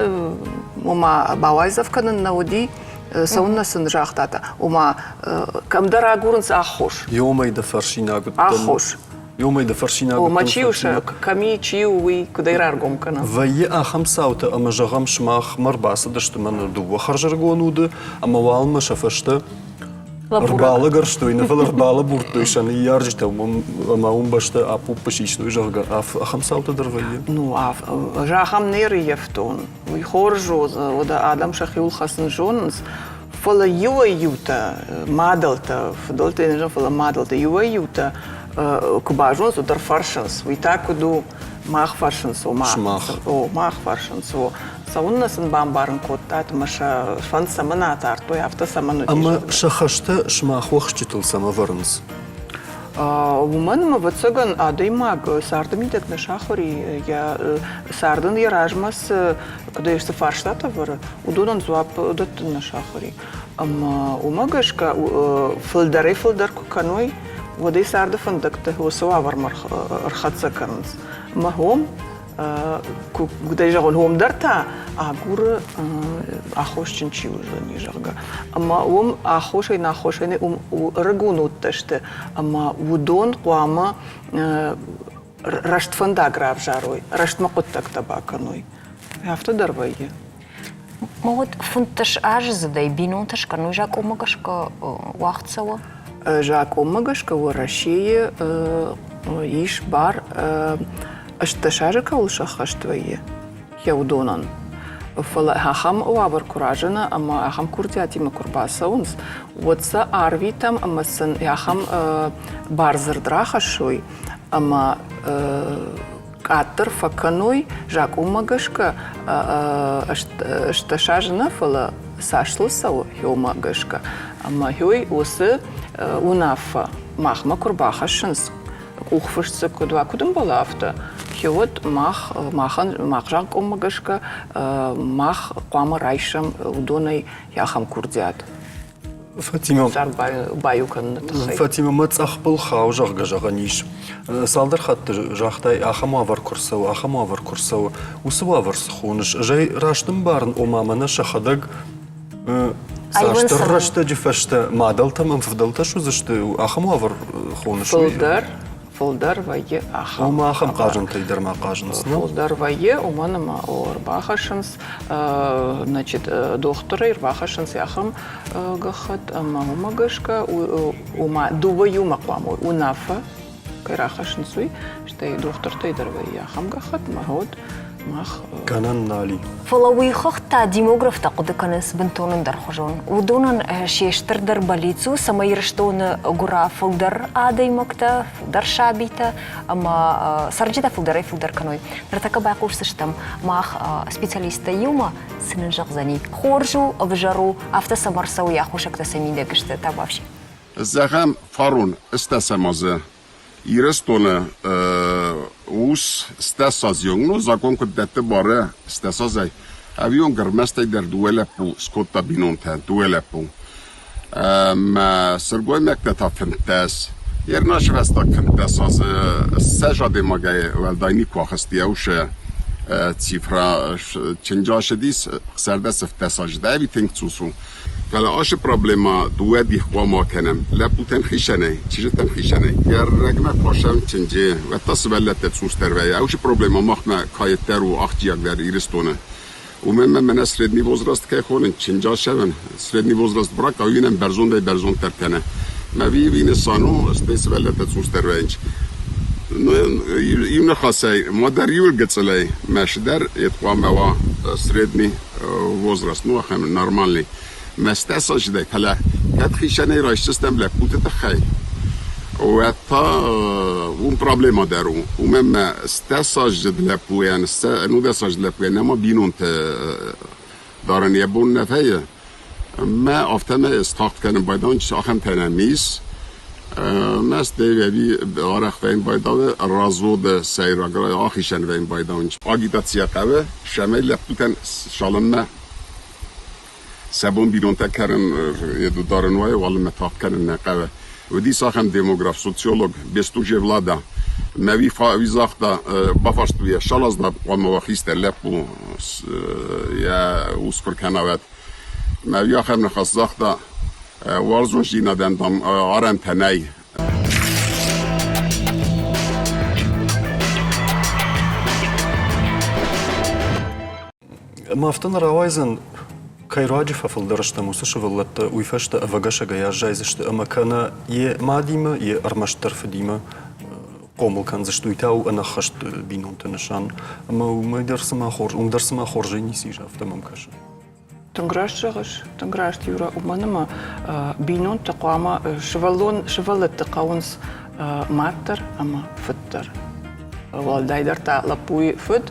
ома бауайдзӕф кӕнын нӕ уыди, цӕуыннӕ сын загътата, ома кӕмдӕр агурынц аххос. Ёмӕй дӕ фӕрсинаг уыдтӕн. Аххос. Ёмӕй дӕ фӕрсинаг уыдтӕн. Ома чи у, кӕми чи у, уый куыдӕй раргом кӕна? Вӕййы ахӕм цаутӕ, ӕмӕ зӕгъӕм, сымахмӕ ӕрбацыдысты мӕнӕ дыууӕ хӕрзӕрыгон уды, ӕмӕ уалынмӕ сӕ фӕстӕ. Ӕрбалӕгӕрстой, нӕ фӕлӕ ӕрбалӕбурдтой сӕ ныййарджытӕ ӕмӕ уым бӕстӕ апуппы систой, зӕгъгӕ, ахӕм цаутӕ дӕр вӕййы. Ну, ӕз ахӕм не рыййӕфтон. Уый хорз у, уӕдӕ адӕм сӕхиуыл хӕцын зонынц. Фӕлӕ иуӕй-иутӕ, мадӕлтӕ, фыдӕлтӕ не зонын, фӕлӕ мадӕлтӕ иуӕй-иутӕ куы базонынц, уӕд дӕр фӕрсынц, уый та куыд у, мах фӕрсынц, ома, о, мах фӕрсынц, о. Цӕуыннӕ сын бамбарын кодтат ӕмӕ сӕ фӕнд цӕмӕн атардтой, афтӕ цӕмӕн уыдис? Ӕмӕ сӕ хӕстӕ сымах уӕхсчытыл цӕмӕ вӕрынц? Уымӕн ӕмӕ, ӕвӕццӕгӕн, адӕймаг царды мидӕг нӕ сахуыр и, йӕ цард ын йӕ размӕ цы, куыдӕй цы фарстатӕ вӕры, уыдонӕн дзуапп дӕттын нӕ сахуыр и. Ӕмӕ уымӕ гӕсгӕ фылдӕрӕй-фылдӕр куы кӕной, уӕд ӕй царды фӕндӕгтӕ уыцы уавӕрмӕ ӕрхӕццӕ кӕнынц. Ӕмӕ уым куыдӕй зӕгъон, уым дӕр та агуры аххосджын чи уыдзӕни, зӕгъгӕ. Ӕмӕ уым аххосӕй нӕ аххосӕй нӕ, уым ӕрыгон удтӕ сты, ӕмӕ уыдон хъуамӕ рӕстфӕндаг равзарой, рӕстмӕ хъуыддӕгтӕ бакӕной. Афтӕ дӕр вӕййы. Ма уӕд 15 аздзыдӕй бинонтӕ скӕной закъонмӕ гӕсгӕ уагъд цӕуы? Закъонмӕ гӕсгӕ Уӕрӕсейы ис бар 18 азы кӕуыл сӕххӕст вӕййы, йӕ уыдонӕн. Фӕлӕ ахӕм уавӕр куы разына ӕмӕ ахӕм курдиатимӕ куы рбацӕуынц, уӕд сӕ арвитӕм ӕмӕ сын ахӕм бардзырд рахӕссой ӕмӕ къаддӕр фӕкӕной закъонмӕ гӕсгӕ 18 азы нӕ, фӕлӕ цас сыл цӕуы хиомӕ гӕсгӕ. Ӕмӕ хиой уыцы уынаффӕ махмӕ куы рбахӕссынц, къухфыст дзы куыд уа, куыд ӕмбӕлы, афтӕ, хиуӕд мах, махӕн, мах закъонмӕ гӕсгӕ мах хъуамӕ райсӕм уыдонӕй ахӕм курдиат. Фатимӕ, цард баиу кӕныны тыххӕй. Фатимӕ, мӕ цъӕхбыл хау, зӕгъгӕ, зӕгъӕн ис. Цалдӕр хатты загътай, ахӕм уавӕр куы рцӕуы, ахӕм уавӕр куы рцӕуы. Уыцы уавӕр цы хоныс? Ӕз ӕй раст ӕмбарын, ома мӕнӕ сӕхӕдӕг цасдӕр рӕстӕджы фӕстӕ мадӕлтӕ ӕмӕ фыдӕлтӕ суыдзысты, ахӕм уавӕр хоныс? Фылдӕр, фылдӕр вӕййы ахӕм. Ома ахӕм хъазӕнтӕй дӕр ма хъазынц, нӕ? Фылдӕр вӕййы, уымӕн ӕмӕ ӕрбахӕссынц, значит, дохтырӕй ӕрбахӕссынц ахӕм гӕххӕтт ӕмӕ уымӕ гӕсгӕ, ома дыууӕ иумӕ хъуамӕ уынаффӕ кӕй рахӕссынц, уый, стӕй дохтыртӕй дӕр вӕййы ахӕм гӕххӕтт, ӕмӕ уӕд мах Гӕнӕн нал и. Фӕлӕ уый хыгъд та демографтӕ хъуыды кӕнынц бынтон ӕндӕрхуызон. Уыдонӕн се стырдӕр бӕллиц у, цӕмӕй Ирыстоны гуыра фылдӕр адӕймӕгтӕ, фылдӕр сабитӕ ӕмӕ цӕрджытӕ фылдӕрӕй-фылдӕр кӕной. Ныртӕккӕ байхъусдзыстӕм мах специалисттӕ иумӕ, цы нын зӕгъдзӕни. Хорз у, ӕвзӕр у, афтӕ цӕмӕ ӕрцӕуы йӕ аххосӕгтӕ сӕ мидӕг сты, табуафси. Зӕгъӕм, фарон ыстӕсӕм азы Ирыстоны ус стӕсазион, ну, закон куыд дӕтты бары стӕсазӕй, ӕвион гӕрмӕстӕй дӕр дыууӕ лӕппу скодта бинонтӕ, дыууӕ лӕппу. Ӕмӕ сылгоймӕгтӕ та 15. Ернаш фӕстаг 15 азы ссӕдз адӕймагӕй уӕлдай никуы ахызти ӕусы цифра чынджасыдис 16 17 азы ӕви тынг цъус у. Фӕлӕ ацы проблемӕ дыууӕ дих хъуамӕ акӕнӕм лӕппутӕн хицӕнӕй, чызджытӕн хицӕнӕй. Йӕ рӕгмӕ кӕсӕм чынджы, уӕд та сывӕллӕттӕ цъусдӕр вӕййы. Аусы проблемӕ махмӕ каеддӕр у ахсджиагдӕр Ирыстоны. Уымӕн ӕмӕ мӕнӕ средний возраст кӕй хонын, чынджасӕвӕн средний возраст брак ауинӕн бӕрзондӕй бӕрзонддӕр кӕны. Мӕ ви нысан у, стӕй сывӕллӕттӕ цъусдӕр вӕййынц. Иу ныхасӕй, ма дӕр иуыл гыццылӕй мӕсыдӕр йед хъуамӕ уа средний возраст, ну, ахӕм нормальный. Мӕстӕ саждӕй, фӕлӕ кӕд хицӕнӕй райсдзыстӕм лӕппуты тыххӕй, уӕд та уым проблема дӕр у. Уымӕн мӕ стӕсаздзыд лӕппуйӕн, ӕнудӕсаздзыд лӕппуйӕн нӕма бинонтӕ дарын йӕ бон нӕ вӕййы. Мӕ афтӕмӕй стагъд кӕнын байдауын, ахӕмтӕ нӕм ис. Мӕ стӕй ӕви арӕх вӕййын байдауы разводы сӕйраг ахизӕн вӕййын байдауын. Агитацийӕ хъӕуы, цӕмӕй лӕппутӕн цалынмӕ сӕ бон бинонтӕ кӕрын дарын уайы, уалынмӕ тагъд кӕнын нӕ хъӕуы. Уыдис ахӕм демограф, социолог Бестужев Лада. Мӕ уый загъта, бафарстой йӕ, Шалазда хъуамӕ уа хистӕр лӕппу, йӕ ус куы ркӕна, уӕд. Мӕ уый ахӕм ныхас загъта, уарзондзинадӕн, дам, арӕнтӕ нӕй. Ӕмӕ афтӕ нӕ рауайдзӕн, Кӕй руаджы фӕфылдӕр стӕм, уыцы сывӕллӕттӕ уый фӕстӕ ӕвӕгӕсӕгӕй аззайдзысты ӕмӕ кӕнӕ йӕ мадимӕ, йе ӕрмӕстдӕр фыдимӕ хъомыл кӕндзысты, уый та у ӕнӕххӕст бинонты нысан. Ӕмӕ уымӕй дӕр цыма хорз, уым дӕр цыма хорзӕй ницы ис, афтӕ мӕм кӕсы. Тынг раст зӕгъыс, тынг раст, Юра, уымӕн ӕмӕ бинонтӕ хъуамӕ сывӕллон, сывӕллӕтты хъӕуынц мад дӕр ӕмӕ фыд дӕр. Уӕлдайдӕр та лӕппуйы фыд,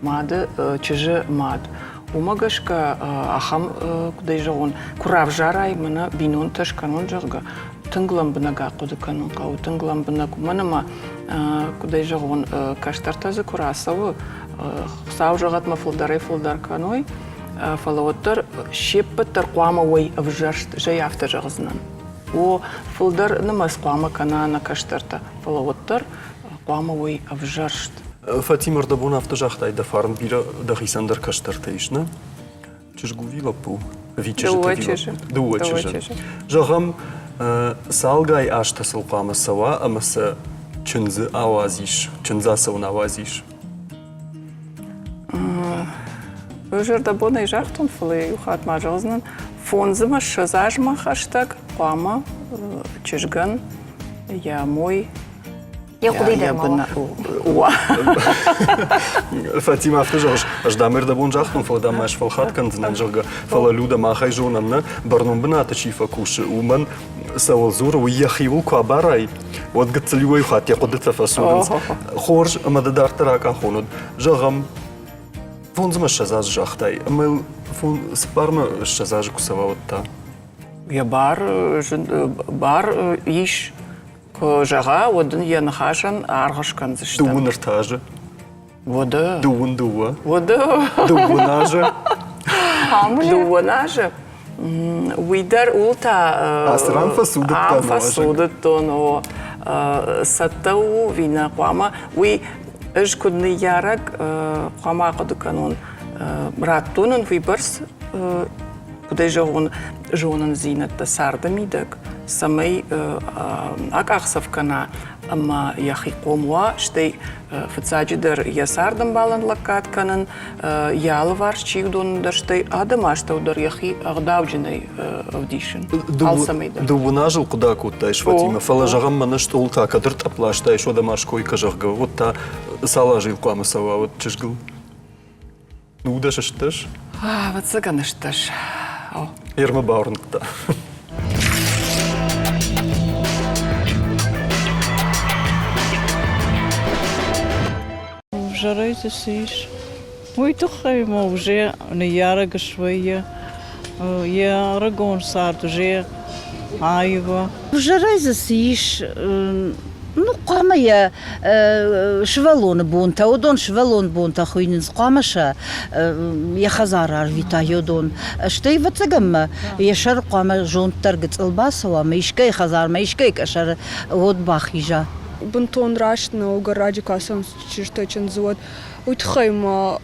мады чызджы мад. Уымӕ гӕсгӕ ахӕм, куыдӕй зӕгъон, куы равзарай мӕнӕ бинонтӕ скӕнон, зӕгъгӕ, тынг лӕмбынӕг ахъуыды кӕнын хъӕуы, тынг лӕмбынӕг, уымӕн ӕмӕ, куыдӕй зӕгъон, кӕстӕртӕ дзы куы рацӕуы, Хуыцау зӕгъӕд мӕ фылдӕрӕй-фылдӕр кӕной, фӕлӕ уӕддӕр се ппӕт дӕр хъуамӕ уой ӕвзӕрст, зӕй афтӕ зӕгъдзынӕн. О, фылдӕр нымӕц хъуамӕ кӕна нӕ кӕстӕртӕ, фӕлӕ уӕддӕр хъуамӕ уой ӕвзӕрст. Фатима, ӕрдӕбон афтӕ загътай, дӕ фарн бирӕ дӕхицӕн дӕр кӕстӕртӕ ис, нӕ? Чызг у ӕви лӕппу? Ӕви чызджытӕ Дыууӕ чызджы. Дыууӕ чызджы. Зӕгъӕм, цалгай азтӕ сыл хъуамӕ цӕуа ӕмӕ сӕ чындзы ауадзис, чындз ацӕуын ауадзис? Зӕрдӕбонӕй загътон, фӕлӕ иу хатт ма зӕгъдзынӕн, фондзмӕ 20 азмӕ хӕстӕг хъуамӕ чызгӕн йӕ мой йӕ хъуыды дӕр ма уа. Фатима, афтӕ зӕгъыс, ӕз дӕм ӕрдӕбон загътон, фӕлӕ дӕм ма сфӕлхат кӕндзынӕн, зӕгъгӕ. Фӕлӕ Люда, махӕй зонӕм нӕ, бӕрнон бынаты чи фӕкусы, уымӕн цӕуыл дзуры, уый йӕхиуыл куы абарай, уӕд гыццыл иуӕй хатт йӕ хъуыдытӕ фӕсурынц. Хорз, ӕмӕ дӕ дарддӕр акъахон уыд. Зӕгъӕм, фондзмӕ 20 азы загътай, ӕмӕ йыл цыппармӕ 20 азы куы цӕуа, уӕд та? Йӕ бар, бар ис, куы зӕгъа, уӕд ын йӕ ныхасӕн аргъ скӕндзыстӕм. Дыууын ӕртӕ азы. Уӕдӕ. Дыууын дыууӕ. Уӕдӕ. Дыууын азы. Дыууын азы. Уый дӕр ууыл та Ацы ран фӕцудыдтон. Ам фӕцудыдтон, о. Цӕттӕ у ӕви нӕ хъуамӕ. Уый ӕз куыд ныййарӕг хъуамӕ ахъуыды кӕнон. Радтон ын уыйбӕрц, куыдӕй зӕгъон, зонындзинӕдтӕ царды мидӕг, цӕмӕй акъахдзӕф кӕна ӕмӕ йӕхи хъом уа, стӕй фыццаджыдӕр йӕ цардӕмбалӕн лӕггад кӕнын, йӕ алыварс чи уыдон дӕр, стӕй адӕмы астӕу дӕр йӕхи ӕгъдауджынӕй ӕвдисын. Алцӕмӕй дӕр. Дыууын азыл хъуыды акодтаис, Фатимӕ, фӕлӕ зӕгъӕм, мӕнӕ стъол та кӕд ӕртъӕпп ластаис, уӕд ӕмӕ ской кӕ, зӕгъгӕ, уӕд та цал азы хъуамӕ цӕуа уӕд чызгыл? Нудӕс ӕстдӕс? Ӕвӕццӕгӕн ӕстдӕс. Ермӕ бауырныдта. Ӕвзӕрӕй дзы цы ис? Уый тыххӕй ма уже ныййарӕг свӕййы, йӕ ӕрыгон цард уже аива. Ӕвзӕрӕй дзы цы ис? Ну, хъуамӕ йӕ сывӕллоны бонтӕ, уыдон сывӕллоны бонтӕ хуыйнынц, хъуамӕ сӕ йӕ хӕдзары арвита уыдон. Стӕй, ӕвӕццӕгӕн мӕ йӕ сӕр хъуамӕ зонд дӕр гыцъыл бацӕуа ӕмӕ искӕй хӕдзармӕ, искӕй къӕсӕры уод бахиза. Бынтон раст нӕу, гӕрраджы куы ацӕуынц чызджытӕ чындзы, уӕд уый тыххӕй ма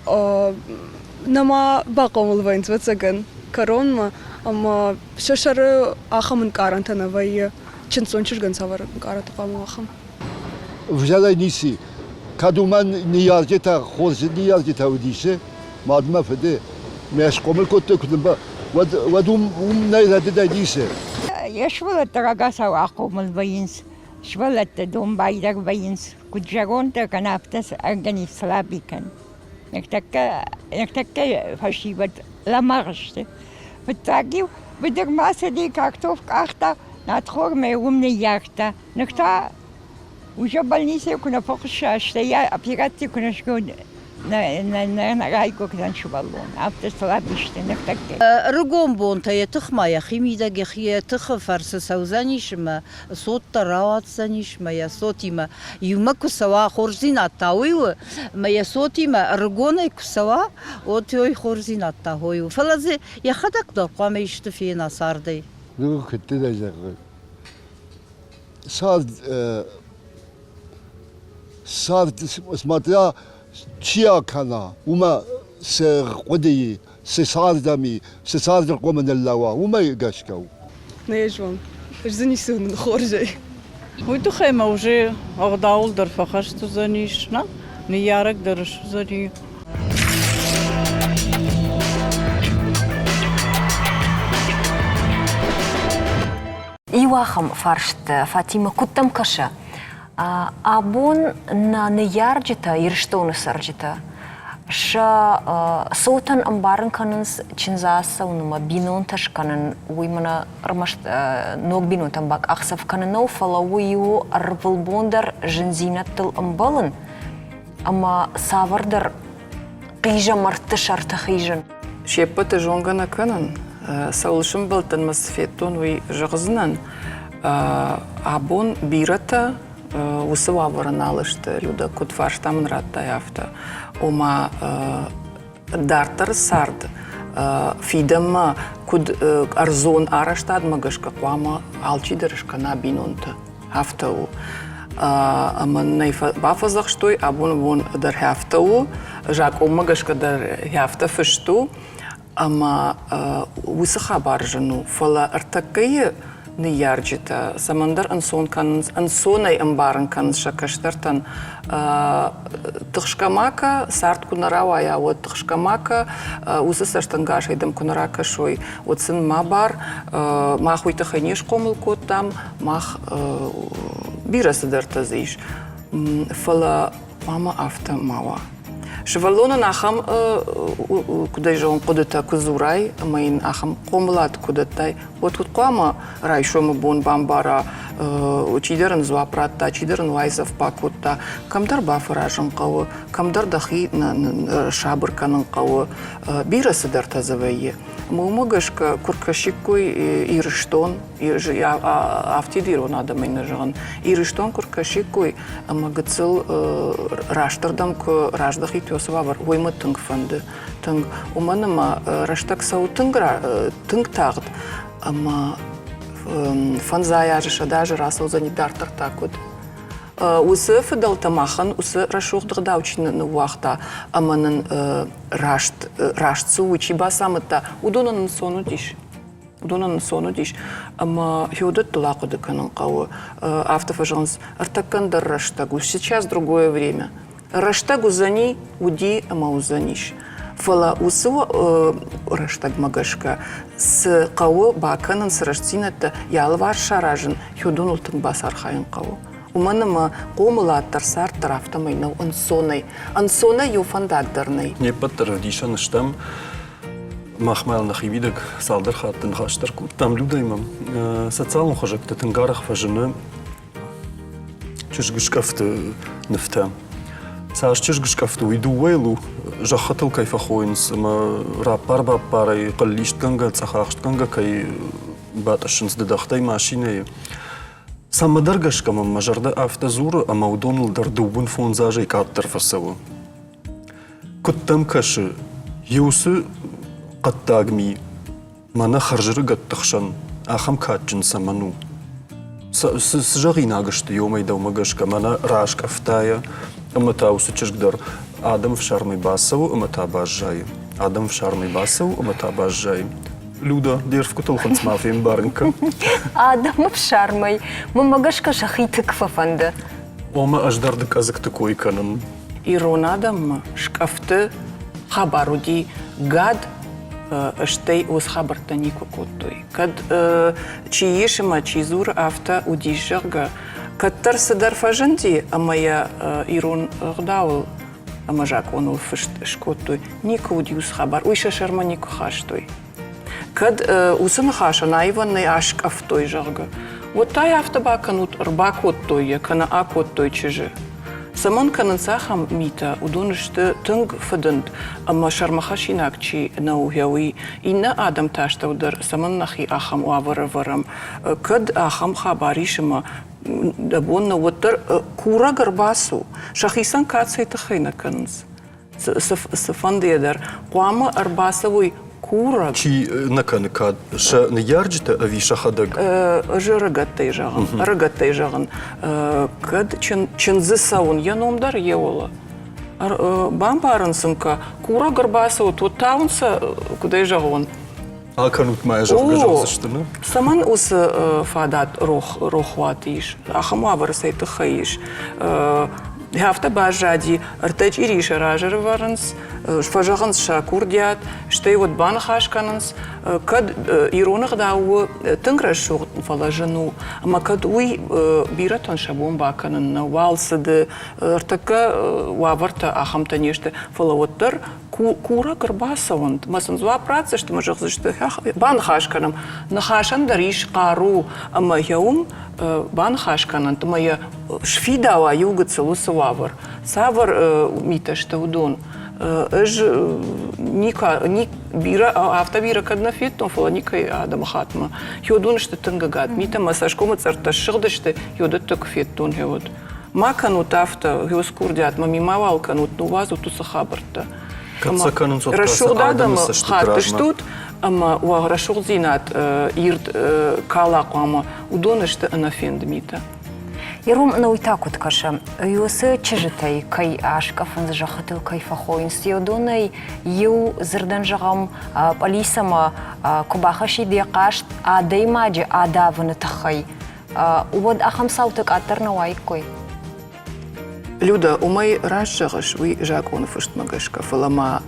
нӕма бахъомыл вӕййынц, ӕвӕццӕгӕн, кӕронмӕ ӕмӕ сӕ сӕры ахӕм ӕнкъарӕнтӕ нӕ вӕййы. Чындздзон чызгӕн цавӕр ӕнкъарӕнтӕ хъуамӕ ахӕм? Ӕвзӕрӕй ницы. Кӕд уымӕн ныййарджытӕ хорз ныййарджытӕ уыдис, мадмӕ фыды, мӕ схъомыл кодтой куыд ӕмбӕ, уӕд, уӕд уым, уым нӕй рӕдыдӕй ницы. Йӕ сывӕллӕттӕ рагацау ахъомыл вӕййынц, сывӕллӕттӕ домбайдӕр вӕййынц, куыд зӕронддӕр кӕн, афтӕ организм слаби кӕн. Ныртӕккӕ, ныртӕккӕ фӕсивӕд лӕмӕгъ сты. Фыццаг-иу быдырмӕ цыди, картоф къахта, надхормӕ уым ныййардта. Ныр та уже больницӕйы куы нӕ фӕхуысса, стӕй операци куы нӕ скӕной, нӕ райгуырдзӕн сывӕллон. Афтӕ слаб сты ныртӕккӕ. Ӕрыгон бонтӕ йӕ тыхмӕ йӕхимидӕг йӕхи йӕ тыхы фӕрцы цӕудзӕнис ӕмӕ цот дӕр рауадздзӕнис ӕмӕ йӕ цотимӕ иумӕ куы цӕуа, хорздзинад та уый у, ӕмӕ йӕ цотимӕ ӕрыгонӕй куы цӕуа, уӕд уый хорздзинад та хой у. Фӕлӕ дзы йӕхӕдӕг дӕр хъуамӕ исты фена цардӕй. Ныр куыдты дӕ зӕгъы. Цард, цард, смотря чи акӕна, уымӕ цы хъуыдыйы, цы цардӕм и, цы царды хъуамӕ ныллӕуа, уымӕ гӕсгӕ у. Нӕ зон. Ӕз дзы ницы уынын хорзӕй. Уый тыххӕй ма уже ӕгъдауыл дӕр фӕхӕст уыдзӕнис, нӕ? Ныййарӕг дӕр суыдзӕни. Иу ахӕм фарст, Фатимӕ, куыд дӕм кӕсы? Абон нӕ ныййарджытӕ, Ирыстоны цӕрджытӕ, сӕ цотӕн ӕмбарын кӕнынц чындзы ацӕуынмӕ, бинонтӕ скӕнын, уый мӕнӕ ӕрмӕст ног бинонтӕм бакъахдзӕф кӕнын нӕу, фӕлӕ уый у ӕрвылбон дӕр зындзинӕдтыл ӕмбӕлын ӕмӕ цавӕрдӕр хъизӕмӕртты сӕрты хизын. Се ппӕты зонгӕ нӕ кӕнын, цӕуыл сӕмбӕлдтӕн мӕ цы федтон, уый зӕгъдзынӕн. Абон бирӕтӕ уыцы уавӕры нал сты, Людӕ, куыд фарста мын радтай, афтӕ. Ома дарддӕры цард фидӕнмӕ куыд ӕрдзон арӕзтадмӕ гӕсгӕ хъуамӕ алчидӕр скӕна бинонтӕ. Афтӕ у. Ӕмӕ нӕ бафӕдзӕхстой, абоны бон дӕр афтӕ у, закъонмӕ гӕсгӕ дӕр афтӕ фыст у. Ӕмӕ уыцы хабар зын у, фӕлӕ ӕртӕккӕйы ныййарджытӕ цӕмӕндӕр ӕнцон кӕнынц, ӕнцонӕй ӕмбарын кӕнынц сӕ кӕстӕртӕн, тыхсгӕ ма кӕ, цард куы нӕ рауайа, уӕд тыхсгӕ ма кӕ, уыцы цӕстӕнгасӕй дӕм куы нӕ ракӕсой, уӕд сын ма бар, мах уый тыххӕй не схъомыл кодтам, мах бирӕ цыдӕртӕ дзы ис, фӕлӕ хъуамӕ афтӕ ма уа. Сывӕллонӕн ахӕм, куыд ӕй зӕгъон, хъуыдытӕ куы дзурай ӕмӕ йын ахӕм хъомылад куы дӕттай, уӕд куыд хъуамӕ райсомы бон бамбара, чидӕр ын дзуапп радта, чидӕр ын уайдзӕф бакодта, кӕмдӕр бафӕразын хъӕуы, кӕмдӕр дӕхи сабыр кӕнын хъӕуы, бирӕ цыдӕртӕ дзы вӕййы. Ӕмӕ уымӕ гӕсгӕ куы ркӕсиккой Ирыстон, афтид ирон адӕмӕй нӕ зӕгъын, Ирыстон куы ркӕсиккой ӕмӕ гыццыл рӕстырдӕм куы раздӕхит уыцы уавӕр, уый мӕ тынг фӕнды, тынг. Уымӕн ӕмӕ рӕстӕг цӕуы тынг, тынг тагъд ӕмӕ фӕндзай азы, 100 азы рацӕудзӕни дарддӕр та куыд. Уыцы фыдӕлтӕ махӕн уыцы рӕсугъд ӕгъдау чи ныууагъта ӕмӕ нын раст, раст цы у, чи бацамыдта, уыдонӕн ӕнцон уыдис. Уыдонӕн ӕнцон уыдис ӕмӕ хиуыдӕттыл ахъуыды кӕнын хъӕуы. Афтӕ фӕзӕгъынц, ӕртӕккӕн дӕр рӕстӕг у, сейчас другое время. Рӕстӕг уыдзӕни, уыди ӕмӕ уыдзӕнис. Фӕлӕ уыцы рӕстӕгмӕ гӕсгӕ цы хъӕуы бакӕнын, цы рӕстдзинӕдтӕ йӕ алыварс саразын, уыдоныл тынг бацархайын хъӕуы. Уымӕн ӕмӕ хъомылад дӕр, цард дӕр афтӕмӕй нӕу ӕнцонӕй. Ӕнцонӕй иу фӕндаг дӕр нӕй. Не ппӕт дӕр ӕвдисӕн стӕм, махмӕ нӕхимидӕг цалдӕр хатты ныхас дӕр кодтам Людӕимӕ. Социалон хызӕгты тынг арӕх фӕзыны чызгыскъӕфты нывтӕ. Цас чызгыскъӕфты, уый дыууӕйыл у, зӕххытыл кӕй фӕхойынц ӕмӕ раппар-баппарӕй, хъыллистгӕнгӕ, цъӕхахстгӕнгӕ кӕй батъыссынц дыдӕгътӕй машинӕйы. Цӕмӕдӕр гӕсгӕ мӕм мӕ зӕрдӕ афтӕ дзуры, ӕмӕ уыдоныл дӕр 25 азӕй къаддӕр фӕцӕуы. Куыд дӕм кӕсы, иу цы хъӕддаг ми мӕнӕ хӕрзрыгӕтты хсӕн ахӕм кадджын цӕмӕн у? Цы зӕгъинаг сты иомӕй дӕумӕ гӕсгӕ мӕнӕ раскъӕфтайӕ ӕмӕ та уыцы чызг дӕр адӕм ӕфсармӕй бацӕуы ӕмӕ та баззайы. Адӕм ӕфсармӕй бацӕуы ӕмӕ та баззайы. Люда, де рфгуытыл хынцмӕ фембарын кӕн. Адӕмы фсармӕй мӕнмӕ гӕсгӕ сӕхи тынг фӕфӕнды. Омӕ ӕз дӕр дыкъӕдзыгты кой кӕнын. Ирон адӕммӕ скъӕфты хабар уыди гад, стӕй уыцы хабӕрттӕ никуы кодтой. Кӕд чи ис ӕмӕ чи дзуры, афтӕ уыдис, зӕгъгӕ, кӕддӕр цыдӕр фӕзынди ӕмӕ йӕ ирон ӕгъдауыл ӕмӕ закъоныл фыст скодтой. Никуы уыди уыцы хабар, уый сӕ сӕрмӕ никуы хастой. Кӕд уыцы ныхасӕн аивӕн нӕ аскъӕфтой, зӕгъгӕ, уӕд та йӕ афтӕ бакӕнут, ӕрбакодтой йӕ кӕнӕ акодтой чызджы. Цӕмӕн кӕнынц ахӕм митӕ, уыдон сты тынг фыдынд ӕмӕ сӕрмӕхӕссинаг чи нӕу, уый. Иннӕ адӕмты астӕу дӕр цӕмӕн нӕхи ахӕм уавӕры ӕвӕрӕм? Кӕд ахӕм хабар ис ӕмӕ дӕ бон нӕ уӕддӕр курӕг ӕрбацу, сӕхицӕн кад цӕй тыххӕй нӕ кӕнынц? Цыфӕндыйӕ дӕр хъуамӕ ӕрбацӕуой курӕг. Чи нӕ кӕны кад, сӕ ныййарджытӕ ӕви сӕхӕдӕг? Ӕз ӕрыгӕттӕй зӕгъын, ӕрыгӕттӕй зӕгъын, кӕд чындзы цӕуын, йӕ ном дӕр йе уӕлӕ. Бамбарын сын кӕ, курӕг ӕрбацӕут, уӕд та уын сӕ, куыд ӕй зӕгъон, Акӕнут ма йӕ, зӕгъгӕ, зӕгъдзысты, нӕ? Цӕмӕн уыцы фадат рохуаты ис? Ахӕм уавӕры цӕй тыххӕй ис? Афтӕ баззади, ӕртӕ чъирийы сӕ разы ӕрывӕрынц, фӕзӕгъынц сӕ курдиат, стӕй уӕд баныхас кӕнынц. Кӕд ирон ӕгъдау у тынг рӕсугъд, фӕлӕ зын у, ӕмӕ кӕд уый бирӕтӕн сӕ бон бакӕнын нӕу, уалцыды, ӕртӕккӕ уавӕртӕ ахӕмтӕ не сты, фӕлӕ уӕддӕр курӕг ӕрбацӕуӕнт, мӕ сын дзуапп ратдзысты ӕмӕ зӕгъдзысты, баныхас кӕнӕм. Ныхасӕн дӕр ис хъару ӕмӕ йӕ уым баныхас кӕнӕнт ӕмӕ йӕ сфидауа иу гыццыл уыцы уавӕр. Цавӕр митӕ сты уыдон? Ӕз никуы, бирӕ, афтӕ бирӕ кӕд нӕ федтон, фӕлӕ никӕй адӕмыхаттмӕ. Уыдон сты тынг ӕгад митӕ, мӕ цӕсгомы цъӕрттӕ ссыгъдысты, уыдӕттӕ куы федтон, уӕд. Ма кӕнут афтӕ, уыцы курдиатмӕ ми мауал кӕнут, ныууадзут уыцы хабӕрттӕ. Кӕд сӕ кӕнынц, уӕд рӕсугъд адӕмы хатт стут, ӕмӕ уӕ рӕсугъддзинад ирд кала хъуамӕ, уыдон сты ӕнӕфенд митӕ. Ирон науи та куыд кӕсы, уыцы чызджытӕй кӕй аскъӕфынц, зӕххытыл кӕй фӕхойынц, уыдонӕй иу дзырдӕн зӕгъӕм, пъӕлицӕмӕ куы бахӕссид йӕ хъаст адӕймаджы адавыны тыххӕй, уӕд ахӕм цаутӕ къаддӕр нӕ уаиккой? Люда, уымӕй раст зӕгъыс, уый закъоны фыстмӕ гӕсгӕ, фӕлӕ ма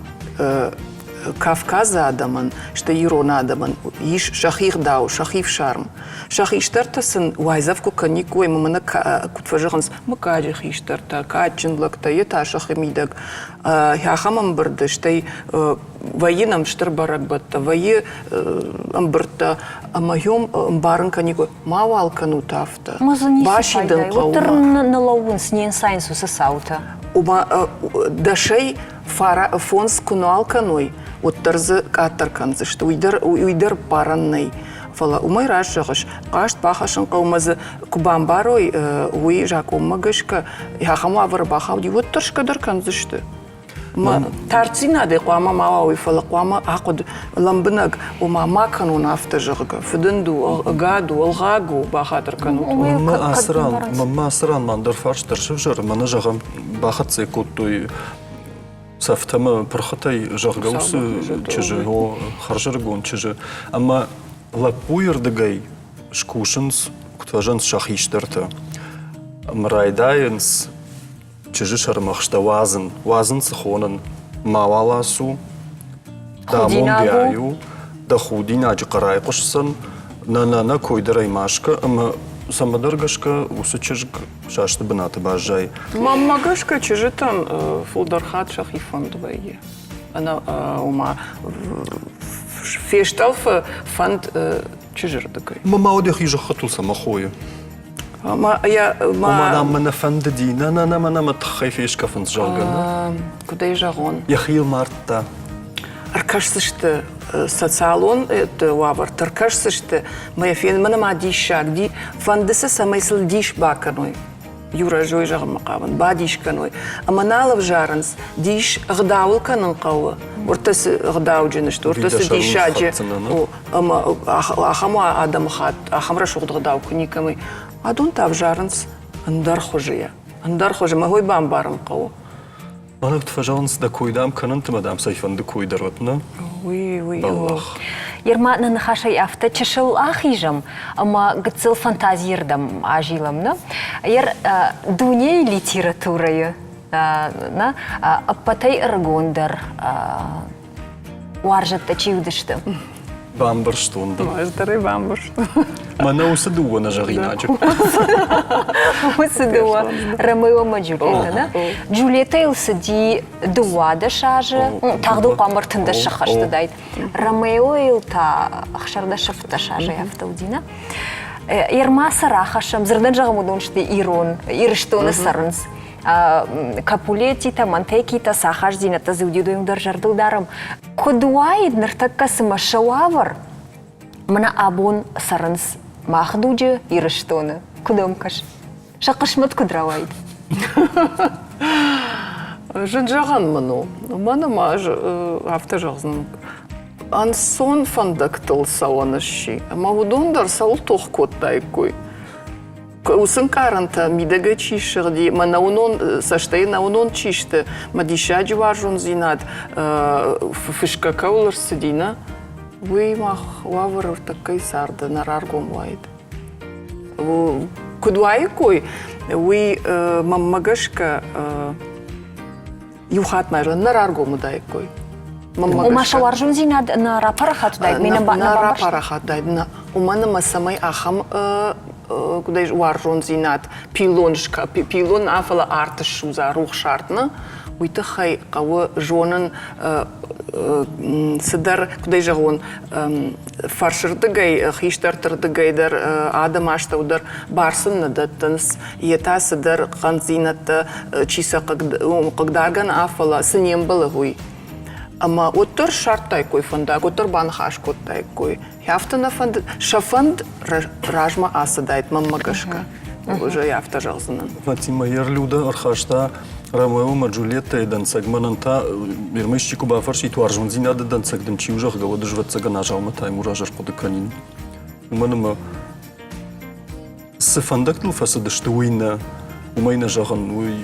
Кавказы адӕмӕн, стӕй ирон адӕмӕн ис сӕхи гъдау, сӕхи фсарм. Сӕ хистӕртӕ сын уайдзӕф куы кӕниккой ӕмӕ мӕнӕ куыд фӕзӕгъынц, мыггаджы хистӕртӕ, кадджын лӕгтӕ, йе та сӕхи мидӕг ахӕм ӕмбырды, стӕй вӕййы нӕм стыр бӕрӕгбӕттӕ, вӕййы ӕмбырдтӕ, ӕмӕ йом ӕмбарын кӕниккой, мауал кӕнут афтӕ. Басидын хъӕуы. Уӕддӕр нылӕууынц, не нцайынц уыцы цаутӕ. Ома дӕсӕй фондз куы нал кӕной, уӕддӕр дзы къаддӕр кӕндзысты. Уый дӕр, уый дӕр барӕн нӕй. Фӕлӕ уымӕй раст зӕгъыс, хъаст бахӕссын хъӕуы ӕмӕ дзы куы бамбарой, уый закъонмӕ гӕсгӕ ахӕм уавӕры бахауди, уӕд тӕрсгӕ дӕр кӕндзысты. Тарддзинадӕй хъуамӕ ма уа уый, фӕлӕ хъуамӕ ахъуыды лӕмбынӕг, ома ма кӕнон афтӕ, зӕгъгӕ, фыдынд у, ӕгад у, ӕлгъаг у, бахатыр кӕнут. Мӕнмӕ ацы ран, мӕнмӕ ацы ран ма ӕндӕр фарст дӕр сӕвзӕры, мӕнӕ зӕгъӕм, бахӕццӕ кодтой цӕфтӕ ӕмӕ пырхытӕй, зӕгъгӕ, уыцы чызджы, о, хӕрзӕрыгон чызджы. Ӕмӕ лӕппуйы рдыгӕй скусынц, куыд фӕзӕгъынц, сӕ хистӕртӕ. Ӕмӕ райдайынц чызджы сӕрмӕхстӕ уадзын, уадзын цы хонын, мауал ацу, дӕ амонд у, дӕ худинаджы хъӕр айхъуысдзӕн, нӕ, нӕ, нӕ кой дӕр ӕй ма скӕ, ӕмӕ цӕмӕдӕр гӕсгӕ уыцы чызг састы бынаты баззайы. Мӕнмӕ гӕсгӕ чызджытӕн фылдӕр хатт сӕхи фӕнд вӕййы. Ӕнӕ ома фестъӕлфы фӕнд чызджы рдыгӕй. Мӕ ма уӕд йӕхи зӕххытыл цӕмӕ хойы? Ома дам мӕ нӕ фӕндыди, нӕ, нӕ, нӕ, мӕнӕ мӕ тыххӕй фескъӕфынц, зӕгъгӕ. Куыд ӕй зӕгъон? Йӕхи йыл мардта. Ӕркӕсдзысты социалон уавӕрты, ӕркӕсдзысты, мӕ йӕ фен, мӕнӕ ма диссаг, фӕнды сӕ, цӕмӕй сыл дис бакӕной. Иу разой зӕгъынмӕ хъавын, бадис кӕной. Ӕмӕ нал ӕвзарынц, дис ӕгъдауыл кӕнын хъӕуы. Уыртӕ цы ӕгъдауджын сты, уыртӕ цы диссаджы ӕмӕ ахӕм адӕмыхатт, ахӕм рӕсугъд ӕгъдау куы никӕмӕй. Адон та ӕвзарынц ӕндӕр хуызы. Ӕндӕр хуызы, мӕ хой бамбарын хъӕуы. Мӕнӕ куыд фӕзӕгъынц, дӕ кой, дам, кӕнынт ӕмӕ, дам, цӕйфӕнды кой дӕр уӕд, нӕ? Уый, уый, Бӕллӕх. Ерма нӕ ныхасӕй афтӕ чысыл ахизӕм ӕмӕ гыццыл фантазийы рдӕм азилӕм, нӕ? Ер дунейы литературӕйы нӕ ӕппӕтӕй ӕрыгондӕр уарзӕттӕ чи уыдысты? Бамбӕрстон дын. Ӕз дӕр ӕй бамбӕрстон. Мӕнӕ уыцы дыууӕ нӕ зӕгъинаджы. Уыцы дыууӕ Ромео ӕмӕ Джульетта, нӕ? Джульеттӕйыл цыди 12 азы, тагъдыл хъуамӕ 13 сӕххӕст уыдаид. Ромеойыл та 16 азы афтӕ уыди, нӕ? Ерма сӕ рахӕссӕм, дзырдӕн зӕгъӕм, уыдон сты ирон, Ирыстоны цӕрынц. Капулетитӕ, Монтекитӕ, сӕ ахастдзинӕдтӕ дзы уыди, уыдон дӕр зӕрдыл дарӕм. Куыд уаид ныртӕккӕ цымӕ сӕ уавӕр? Мӕнӕ абон цӕрынц мах дуджы Ирыстоны. Куыд ӕм кӕсы? Сӕ хъысмӕт куыд рауаид? Зын зӕгъӕн мын у. Уымӕн ӕмӕ ӕз афтӕ зӕгъдзынӕн, ӕнцон фӕндӕгтыл цӕуӕн сси. Ӕмӕ уыдон дӕр цӕуыл тох кодтаиккой? Уыцы ӕнкъарӕнтӕ мидӕгӕй чи ссыгъди, мӕ нӕуынон цӕстӕй нӕуынон чи сты, мӕ диссаджы уарзондзинад фысгӕ кӕуыл ӕрцыди, нӕ, уый мах уавӕр ӕртӕккӕйы царды нӕ раргом уаид. Куыд уаиккой, уый мӕнмӕ гӕсгӕ иу хатт ма нӕ раргом уыдаиккой. Ома сӕ уарзондзинад нӕ рапарахат уыдаид, нӕ рапарахат уыдаид, нӕ. Уымӕн ӕмӕ цӕмӕй ахӕм куыдӕй уарзондзинад пиллон пиллон нӕ, фӕлӕ арт ссудза, рухс арт нӕ, уый тыххӕй хъӕуы зонын цыдӕр, куыдӕй зӕгъон, фӕрсырдыгӕй, хистӕртырдыгӕй дӕр, адӕм астӕу дӕр бар сын нӕ дӕттынц, йе та цыдӕр хъӕндзинӕдтӕ, чи сӕ хъыгдаргӕ нӕ, фӕлӕ цы не мбӕлы, уый. Ӕмӕ уӕддӕр ссардтаиккой фӕндаг, уӕддӕр баныхас кодтаиккой. Афтӕ нӕ фӕнд, сӕ фӕнд размӕ ацыдаид, мӕнмӕ гӕсгӕ. Уже афтӕ зӕгъдзынӕн. Фатимӕ Ерлюда ӕрхаста Ромео ӕмӕ Джульеттӕйы дӕнцӕг. Мӕнӕн та Ирмӕ исчи куы бафӕрсит, уарзондзинады дӕнцӕг дын чи у, зӕгъгӕ, уӕд ӕз ӕвӕццӕгӕн Азаумӕ Таймураз ӕрхъуыды кӕнин. Уымӕн ӕмӕ цы фӕндӕгтыл фӕцыдысты, уый нӕ. Уымӕй нӕ зӕгъын, уый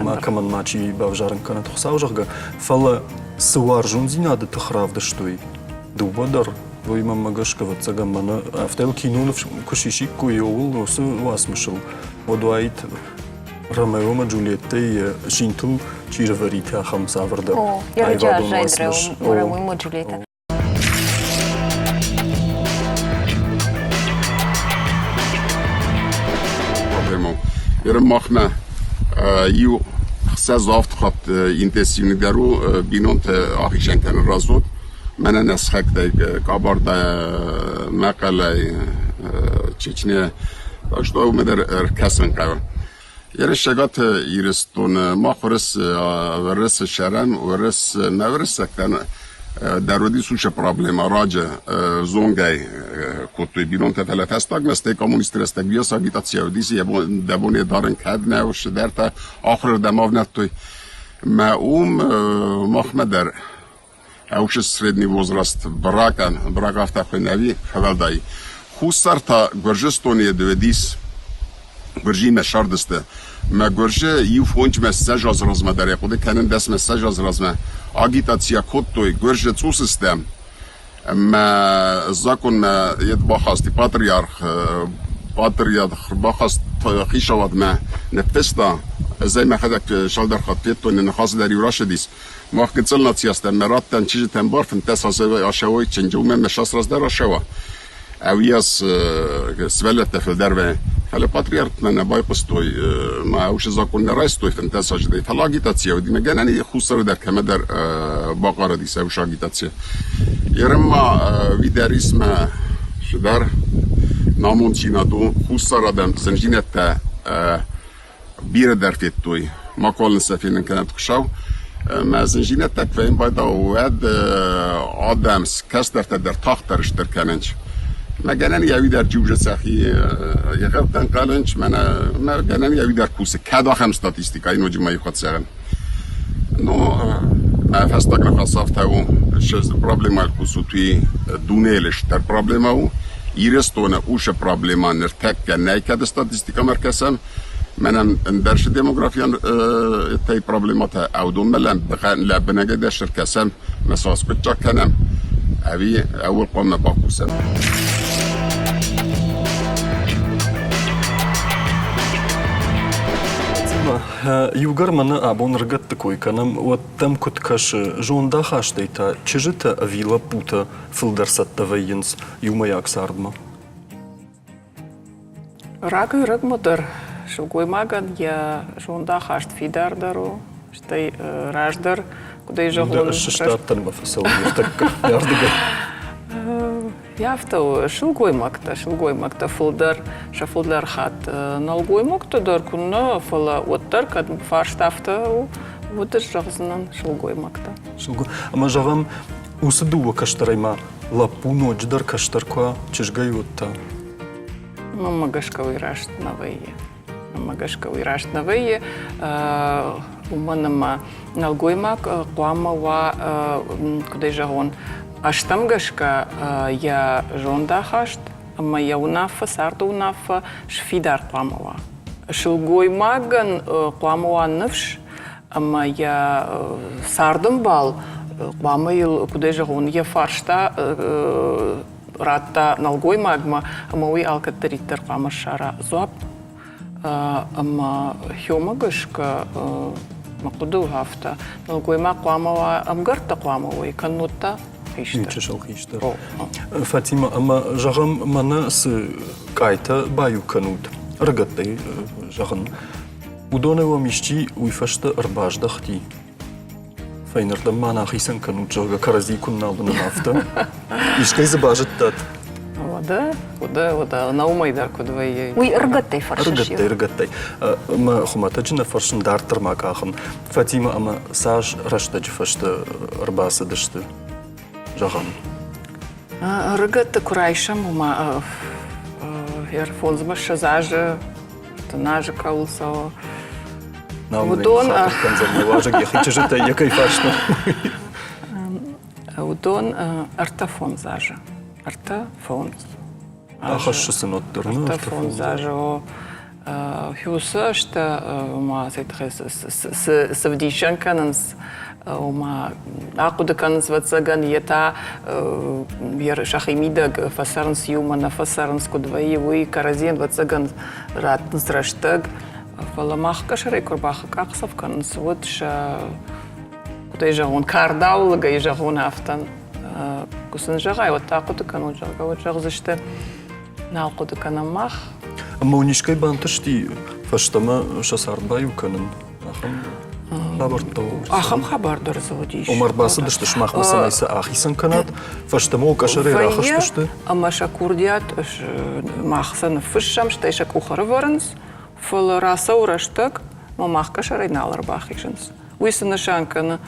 макӕмӕн мачи бавзарын кӕнӕд Хуыцау, зӕгъгӕ. Фӕлӕ цы уарзондзинады тых равдыстой дыууӕ дӕр, уый мӕнмӕ гӕсгӕ, ӕвӕццӕгӕн, мӕнӕ афтӕ киноныв куы сисиккой ууыл, уыцы уацмысыл, уӕд уаид Ромео ӕмӕ Джульеттӕйы синтыл чи рывӕрид, ахӕм цавӕрдӕр аивадон уацмыс. Ромео ӕмӕ Джульеттӕ. Проблема. Ерын махмӕ иу хсӕз авд хатт интенсивныйдӕр у бинонты ахизӕн кӕнын развод. Мӕнӕ нӕ сыхӕгтӕй Кабарда, Мӕхъӕлӕй, Чечня. Так что уымӕ дӕр ӕркӕсын хъӕуы. Ерысӕгаты Ирыстоны мах уырыс уырысы сӕрӕн, уырыс нӕ уырыссӕгтӕн дӕр уыди сусӕг проблема раджы зонгӕй кодтой бинонтӕ, фӕлӕ фӕстагмӕ стӕй коммунисты рӕстӕг бирӕ агитацийӕ уыдис, дӕ бон йӕ дарын кӕд нӕ у, цыдӕртӕ ахуырырдӕм авнӕдтой. Мӕ уым махмӕ дӕр Ӕвзӕр средний возраст бракӕн, брак афтӕ хуыйны ӕви фӕуӕлдай. Хуссар та Гуырдзыстоны дывӕдис Гуырдзимӕ сардысты. Мӕ Гуырдзы иу фонджмӕ ссӕдз азы размӕ дӕр хъуыды кӕнын дӕсмӕ ссӕдз азы размӕ агитацийӕ кодтой Гуырдзы цъус стӕм. Мӕ законмӕ йед бахасти патриарх, патриарх бахаст хицауадмӕ ныффыста. Ӕз ӕй мӕхӕдӕг цалдӕр хатт федтон, нӕ ныхасы дӕр-иу рацыдис. Мах гыццыл нацийӕстӕн мӕ радтӕн чызджытӕн бар фынддӕс азы ашӕуой, чынджы уымӕн мӕ сас раздӕр ашӕуа. Ӕвийас сывӕллӕттӕ фылдӕр вӕййы. Фӕлӕ патриархтмӕ нӕ байхъуыстой, ма уыцы закон нӕ райстой фынддӕс азы дӕр. Фӕлӕ агитацийӕ уыди, мӕ гӕнӕн и хуссары дӕр кӕмӕдӕр бахъарыдис ӕвзаг агитацийӕ. Ерын ма уидӕрисмӕ цыдӕр намонддзинад у, хуссар адӕм зындзинӕдтӕ бирӕ дӕр федтой. Макуал сӕ фенын кӕнӕд Хуыцау. Мӕ зындзинӕдтӕ куы фӕйын байдау, уӕд адӕм кӕстӕртӕ дӕр тагъддӕр стыр кӕнынц. Мӕ гӕнӕн йӕ уый дӕр джиузы сӕхи егъӕвттӕн хъӕлынц, мӕнӕ мӕ гӕнӕн йӕ уый дӕр кусы. Кӕд ахӕм статистикӕ ноджы ма иу хатт зӕгъын. Но мӕ фӕстаг ныхас афтӕ у, проблемӕ кусут, уый дунейыл стыр проблемӕ у. Ирыстоны уыцы проблемӕ ныртӕккӕ нӕй, кӕд статистикӕмӕ ӕркӕсӕм. Мӕнӕн ӕндӕр демографион тӕй проблемӕтӕ ӕвдонмӕ лӕмбынӕгӕй дӕр ӕркӕсӕм, мӕ сӕ аскъуыддзаг кӕнӕм, ӕви ӕуыл хъуамӕ бакусӕм. Иугӕр мӕнӕ абон ӕрыгӕтты кой кӕнӕм, уӕд дӕм куыд кӕсы, зондахастӕй та чызджытӕ ӕви лӕппутӕ фылдӕр цӕттӕ вӕййынц иумӕйаг цардмӕ? Рагӕй-рӕгмӕ дӕр сылгоймагӕн йӕ зондахаст фидардӕр у, стӕй раздӕр, куыдӕй зӕгъон... Сыстадтӕн мӕ фӕцӕуын ныртӕккӕ ардыгӕй. Афтӕ у, сылгоймӕгтӕ, сылгоймӕгтӕ фылдӕр, сӕ фылдӕр хатт нӕлгоймӕгтӕ дӕр куыннӕ, фӕлӕ уӕддӕр кӕд фарст афтӕ у, уӕд ӕз зӕгъдзынӕн сылгоймӕгтӕ. Ӕмӕ зӕгъӕм, уыцы дыууӕ кӕстӕрӕй ма лӕппу ноджыдӕр кӕстӕр куы уа, чызгӕй уӕд та? Мӕнмӕ гӕсгӕ уый раст нӕ вӕййы. Мӕнмӕ гӕсгӕ уый раст нӕ вӕййы, уымӕн ӕмӕ нӕлгоймаг хъуамӕ уа, куыдӕй зӕгъон, ӕстӕм гӕсгӕ йӕ зондахаст ӕмӕ йӕ уынаффӕ, царды уынаффӕ сфидар хъуамӕ уа. Сылгоймагӕн хъуамӕ уа ныфс ӕмӕ йӕ цардӕмбал хъуамӕ йыл, куыдӕй зӕгъон, йӕ фарста радта нӕлгоймагмӕ ӕмӕ уый алкӕддӕриддӕр хъуамӕ ссара дзуапп. Ӕмӕ хиомӕ гӕсгӕ мӕ хъуыды у афтӕ, нӕлгоймаг хъуамӕ уа, ӕмгӕрттӕ хъуамӕ уой, кӕннод та хистӕр. Чысыл хистӕр. Фатимӕ, ӕмӕ зӕгъӕм, мӕнӕ цы къайтӕ баиу кӕнут, ӕрыгӕттӕй зӕгъын, уыдонӕй уӕм исчи уый фӕстӕ ӕрбаздӕхти? Фӕйнӕрдӕм ма нӕ ахицӕн кӕнут, зӕгъгӕ, кӕрӕдзи куыннӕ уынӕм, афтӕ. Искӕй дзы базыдтат? Уӕдӕ, уӕдӕ, уӕдӕ, ӕнӕ уымӕй дӕр куыд вӕййы. Уый ӕрыгӕттӕй фӕрсыс? Ӕрыгӕттӕй, ӕрыгӕттӕй. Мӕ хуымӕтӕджы нӕ фӕрсын, дарддӕр ма къахын. Фатимӕ ӕмӕ цас рӕстӕджы фӕстӕ ӕрбацыдысты, зӕгъӕм? Ӕрыгӕтты куы райсӕм, уымӕ фондзмӕ ссӕдз азы 30 азы кӕуыл цӕуы. Уыдон уазӕг йӕхи чызджытӕй йӕ кӕй фарста. Уыдон 35 азы. 35. Ахӕссы сын уӕддӕр. 35 азы. Хьюсы азтӕ ма цы вдисӕн кӕнынц, ома ахъуыды кӕнынц, ӕвӕццӕгӕн, йе та сӕхи мидӕг фӕцӕрынц иумӕ, нӕ фӕцӕрынц, куыд вӕййы, уый кӕрӕдзийӕн, ӕвӕццӕгӕн, раттынц рӕстӕг. Фӕлӕ мах къӕсӕрӕй куы ӕрбакъахдзӕф кӕнынц, уӕд сӕ, куыд ӕй зӕгъон, кардау лыгӕй зӕгъон, афтӕ. Куы сын зӕгъай, уӕд та ахъуыды кӕнут, зӕгъгӕ, уӕд зӕгъдзысты, нал хъуыды кӕнӕм мах. Ӕмӕ уын искӕй бантысти фӕстӕмӕ сӕ цард баиу кӕнын? Ахӕм хабӕрттӕ Ахӕм хабар дӕр дзы уыдис. Ома ӕрбацыдысты сымахмӕ, цӕмӕй сӕ ахицӕн кӕнат, фӕстӕмӕ уӕ къӕсӕрӕй рахызтысты? Ӕмӕ сӕ курдиат мах сӕ ныффыссӕм, стӕй сӕ къух ӕрывӕрынц, фӕлӕ рацӕуы рӕстӕг, ӕмӕ мах къӕсӕрӕй нал ӕрбахизынц. Уый цы нысан кӕны?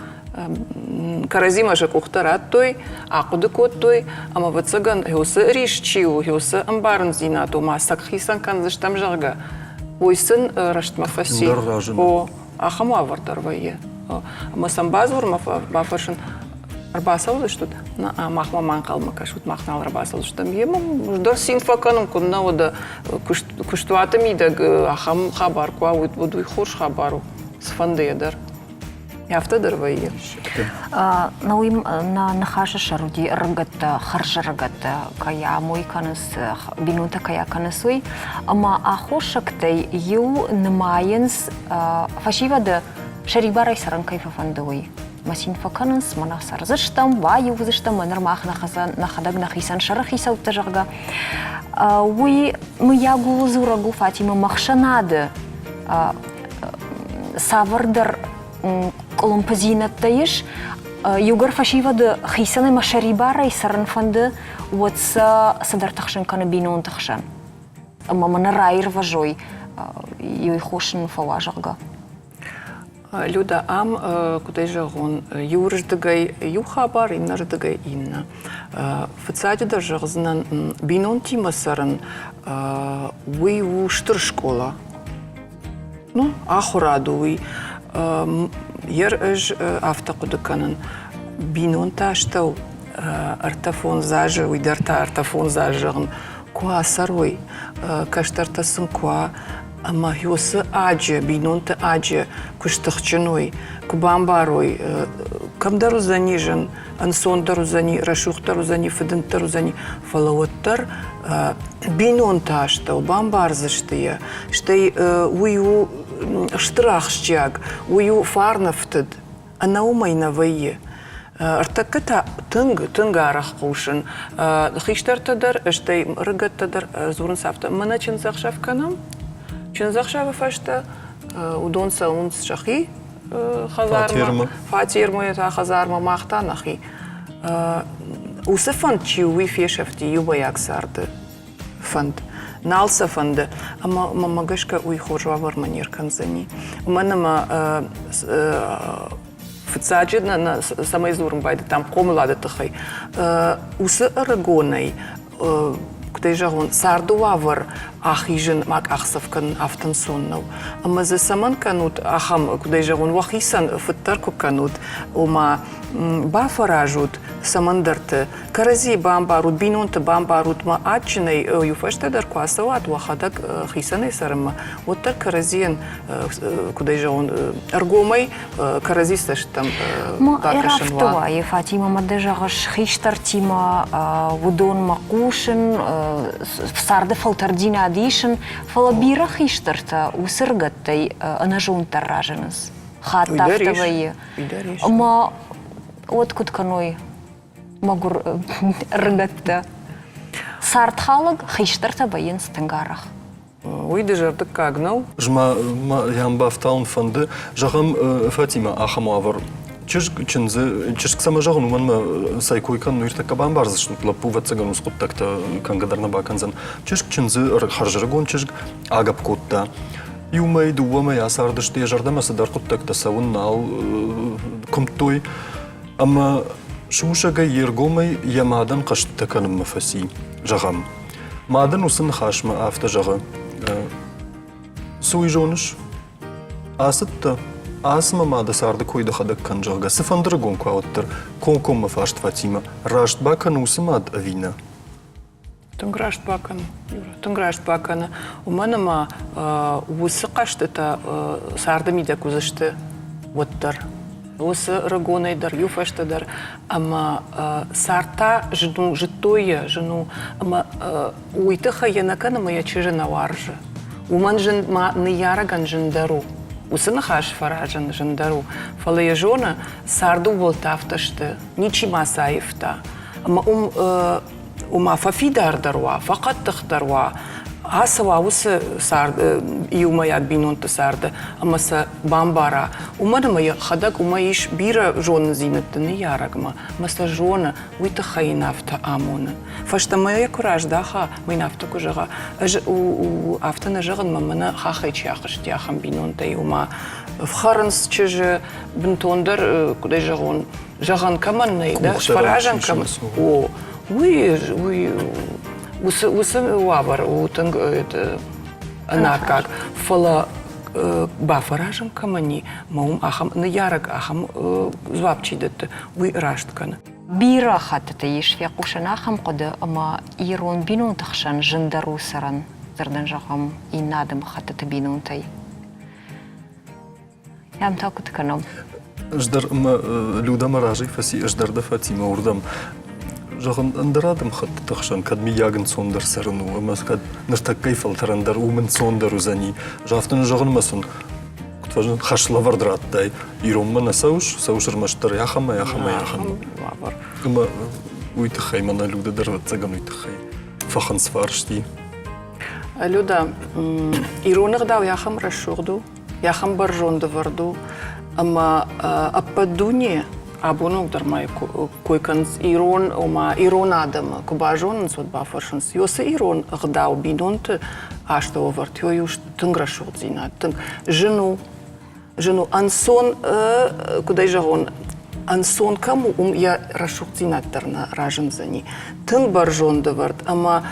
Кӕрӕдзимӕ сӕ къухтӕ радтой, ахъуыды кодтой, ӕмӕ, ӕвӕццӕгӕн, уыцы рис чи у, уыцы ӕмбарындзинад, ома сӕ хицӕн кӕндзыстӕм, зӕгъгӕ, уый сын рӕстмӕ фӕци. О, ахӕм уавӕр дӕр вӕййы. Ӕмӕ сӕм бадзурмӕ бафӕрсын, ӕрбацӕудзыстут? Нӕ, махмӕ ма ӕнхъӕлмӕ кӕсут, мах нал ӕрбацӕудзыстӕм. Йемӕ дӕр цин фӕкӕнын, куыннӕ уӕдӕ куыстуаты мидӕг ахӕм хабар куы уа, уӕд уый хорз хабар у. Цыфӕндыйӕ дӕр. Афтӕ дӕр вӕййы. Нӕ уый нӕ ныхасы сӕр уыди ӕрыгӕттӕ, хӕрзӕрыгӕттӕ кӕй амой кӕнынц, бинонтӕ кӕй акӕнынц, уый. Ӕмӕ аххосӕгтӕй иу нымайынц фӕсивӕды сӕрибарӕй цӕрын кӕй фӕфӕнды, уый. Мӕ цин фӕкӕнынц, мӕнӕ цӕрдзыстӕм, баиу уыдзыстӕм, мӕ ныр мах нӕхӕдӕг нӕхицӕн сӕры хицӕуттӕ, зӕгъгӕ. Уый мыййаг ууыл дзурӕг у, Фатимӕ, мӕхсӕнады цавӕрдӕр къуылымпыдзинӕдтӕ ис, иугӕр фӕсивӕды хицӕн ӕмӕ сӕрибарӕй цӕрын фӕнды, уӕд сӕ цыдӕр тыхсын кӕны бинонты хсӕн. Ӕмӕ мӕнӕ раирвӕзой, иу хос ын фӕуа, зӕгъгӕ. Люда, ам, куыдӕй зӕгъон, иуырдыгӕй иу хабар, иннӕрдыгӕй иннӕ. Фыццаджыдӕр зӕгъдзынӕн, бинонтимӕ цӕрын, уый у стыр скъола. Ну, ахуырад у уый. Ер ӕз афтӕ хъуыды кӕнын, бинонтӕ астӕу 35 азы, уый дӕр та 35 азы зӕгъын, куы ацӕрой, кӕстӕртӕ сын куы уа, ӕмӕ уыцы аджы, бинонты аджы куы стыхджын уой, куы бамбарой, кӕмдӕр уыдзӕни зын, ӕнцондӕр уыдзӕни, рӕсугъддӕр уыдзӕни, фыдынддӕр уыдзӕни, фӕлӕ уӕддӕр бинонты астӕу бамбардзысты йӕ, стӕй уый у стыр ахсджиаг, уый у фарнӕфтыд, ӕнӕ уымӕй нӕ вӕййы. Ӕртӕккӕ та тынг, тынг арӕх хъусын. Хистӕртӕ дӕр, стӕй рыгӕттӕ дӕр дзурынц афтӕ, мӕнӕ чындзӕхсӕв кӕнӕм. Чындзӕхсӕвы фӕстӕ уыдон цӕуынц сӕхи хӕдзармӕ, фатермӕ та хӕдзармӕ, мах та нӕхи. Уыцы фӕнд чи у, уый фесӕфти иумӕйаг царды фӕнд. Нал сӕ фӕнды, ӕмӕ мӕнмӕ гӕсгӕ уый хорз уавӕрмӕ не ркӕндзӕни. Уымӕн ӕмӕ фыццаджы цӕмӕй дзурын байдыдтам хъомылады тыххӕй, уыцы ӕрыгонӕй куыдӕй зӕгъон, царды уавӕр ахизын ма къахдзӕф кӕнын афтӕ ӕнцон нӕу. Ӕмӕ дзы цӕмӕн кӕнут ахӕм, куыдӕй зӕгъон, уӕхицӕн фыддӕр куы кӕнут, ома бафӕразут цӕмӕндӕрты, кӕрӕдзийы бамбарут, бинонты бамбарут мӕ адджынӕй иу фӕстӕдӕр куы ацӕуат уӕхӕдӕг хицӕнӕй цӕрынмӕ, уӕддӕр кӕрӕдзийӕн, куыдӕй зӕгъон, ӕргомӕй кӕрӕдзи цӕсттӕм бакӕсын уа. Уайы, Фатимӕ, мӕ ды зӕгъыс, хистӕртимӕ уыдонмӕ хъусын, царды фӕлтӕрддзинад. исын, фӕлӕ бирӕ хистӕртӕ уыцы рыгӕттӕй ӕнӕзонддӕр разынынц. Хатт афтӕ вӕййы. Ӕмӕ уӕд куыд кӕной мӕгуыр рыгӕттӕ? Цардхалӕг хистӕртӕ вӕййынц тынг арӕх. Уый дызӕрдыггаг нӕу. Ӕз ма йӕм бафтауын фӕнды, зӕгъӕм, Фатимӕ ахӕм уавӕр. Чызг чындзы, чызг цӕмӕ зӕгъын, уымӕн мӕ цӕй кой кӕнын, ныртӕккӕ бамбардзыстут, лӕппу ӕвӕццӕгӕн уыцы хъуыддӕгтӕ кӕнгӕ дӕр нӕ бакӕндзӕн. Чызг чындзы, хӕрзӕрыгон чызг агӕпп кодта. Иу мӕй, дыууӕ мӕй ацардысты, йӕ зӕрдӕмӕ цыдӕр хъуыддӕгтӕ цӕуын нал куымдтой. Ӕмӕ сусӕгӕй йе ргомӕй йӕ мадӕн хъӕстытӕ кӕнынмӕ фӕци, зӕгъӕм. Мад ын уыцы ныхасмӕ афтӕ зӕгъы: Цы уый зоныс? Ацыдтӕ, ацы мӕ мады царды кой дӕхӕдӕг кӕн, зӕгъгӕ, цыфӕнды рыгон куы уӕддӕр комкоммӕ фарст Фатимӕ, раст бакӕны уыцы мад ӕви нӕ? Тынг раст бакӕны, Юра, тынг раст бакӕны. Уымӕн ӕмӕ уыцы хъӕзтытӕ царды мидӕг уыдзысты уӕддӕр. Уыцы рыгонӕй дӕр, иу фӕстӕ дӕр. Ӕмӕ цард та зын у, зыдтой йӕ, зын у. Ӕмӕ уый тыххӕй йӕ нӕ кӕны ӕмӕ йӕ чызджы нӕ уарзы. Уымӕн зын, ма ныййарӕгӕн зындӕр у. Уыцы ныхас фӕразын зындӕр у. Фӕлӕ йӕ зоны, царды ууылты афтӕ сты, ничи ма сӕ аивта. Ӕмӕ уым ома фӕфидардӕр уа, фӕхъӕддыхдӕр уа, ацӕуа уыцы цард, иумӕйаг бинонты царды ӕмӕ сӕ бамбара. Уымӕн ӕмӕ йӕхӕдӕг уымӕ ис бирӕ зонындзинӕдты ныййарӕгмӕ, ӕмӕ сӕ зоны, уый тыххӕй йын афтӕ амоны. Фӕстӕмӕ йӕ куы раздаха, ӕмӕ йын афтӕ куы зӕгъа, ӕз афтӕ нӕ зӕгъын, мӕ мӕнӕ хахӕй чи ахызти, ахӕм бинонтӕй, ома фхӕрынц чызджы, бынтондӕр, куыдӕй зӕгъон, зӕгъӕн кӕмӕн нӕй, да, сфӕразӕн кӕмӕн. О, уый, уый уыцы, уыцы уавӕр у тынг ӕнаккаг. Фӕлӕ бафӕразын кӕмӕн и, мӕ уым ахӕм ныййарӕг ахӕм дзуапп чи дӕтты, уый раст кӕны. Бирӕ хӕттыты ис фехъусӕн ахӕм хъуыды, ӕмӕ ирон бинонты хсӕн зындӕр у цӕрын, дзырдӕн зӕгъӕм, иннӕ адӕмыхӕттыты бинонтӕй. Ам та куыд кӕнӕм? Ӕз дӕр ӕмӕ Людӕ мӕ разӕй фӕци, ӕз дӕр дӕ фӕци мӕ уырдӕм. Зӕгъын, ӕндӕр адӕмыхӕттыты хсӕн кӕд мыййаг ӕнцондӕр цӕрын у, ӕмӕ кӕд ныртӕккӕйы фӕлтӕрӕн дӕр уым ӕнцондӕр уыдзӕни. Афтӕ нӕ зӕгъын ӕмӕ сын куыд фӕзын, хӕслӕвӕрд радтай, иронмӕ нӕ цӕуыс, цӕуыс ӕрмӕстдӕр ахӕмӕй, ахӕмӕй, ахӕмӕй. Ӕмӕ уый тыххӕй мӕнӕ Людӕ дӕр ӕвӕццӕгӕн уый тыххӕй фӕхынцфарсти. Люда, ирон ӕгъдау ахӕм рӕсугъд у, ахӕм бӕрзонд ӕвӕрд у, ӕмӕ ӕппӕт дуне абоны онг дӕр ма кой кӕнынц ирон, ома ирон адӕмы куы базонынц, уӕд бафӕрсынц, ёцы ирон ӕгъдау бинонты астӕу ӕвӕрд, ё тынг рӕсугъддзинад, тынг зын у, зын у ӕнцон, куыд ӕй зӕгъон, ӕнцон кӕм у, уым йӕ рӕсугъддзинад дӕр нӕ разындзӕни. Тынг бӕрзонд ӕвӕрд ӕмӕ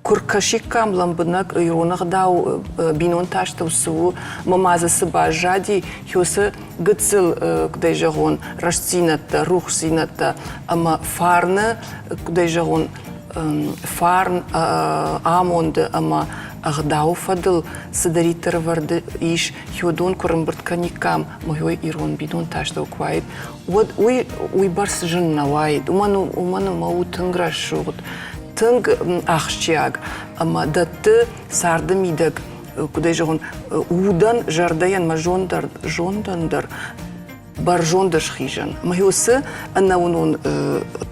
куы ркӕсиккам лӕмбынӕг ирон ӕгъдау бинонты астӕу цы у, ӕмӕ ма дзы цы баззади, уыцы гыццыл, куыд ӕй зӕгъон, рӕстдзинӕдтӕ, рухсдзинӕдтӕ ӕмӕ фарны, куыд ӕй зӕгъон, фарн, амонды ӕмӕ ӕгъдауы фӕдыл цыдӕриддӕр ӕвӕрд ис, уыдон куы рымбырд кӕниккам, ӕмӕ ирон бинонты астӕу куы уаид, уӕд уый уыйбӕрц зын нӕ уаид. Уымӕн уымӕн ӕмӕ у тынг рӕсугъд, тынг ахсджиаг ӕмӕ дӕтты царды мидӕг, куыд ӕй зӕгъон, удӕн, зӕрдӕйӕн мӕ зондӕн дӕр бӕрзонд схизӕн. Ӕмӕ уыцы ӕнӕуынон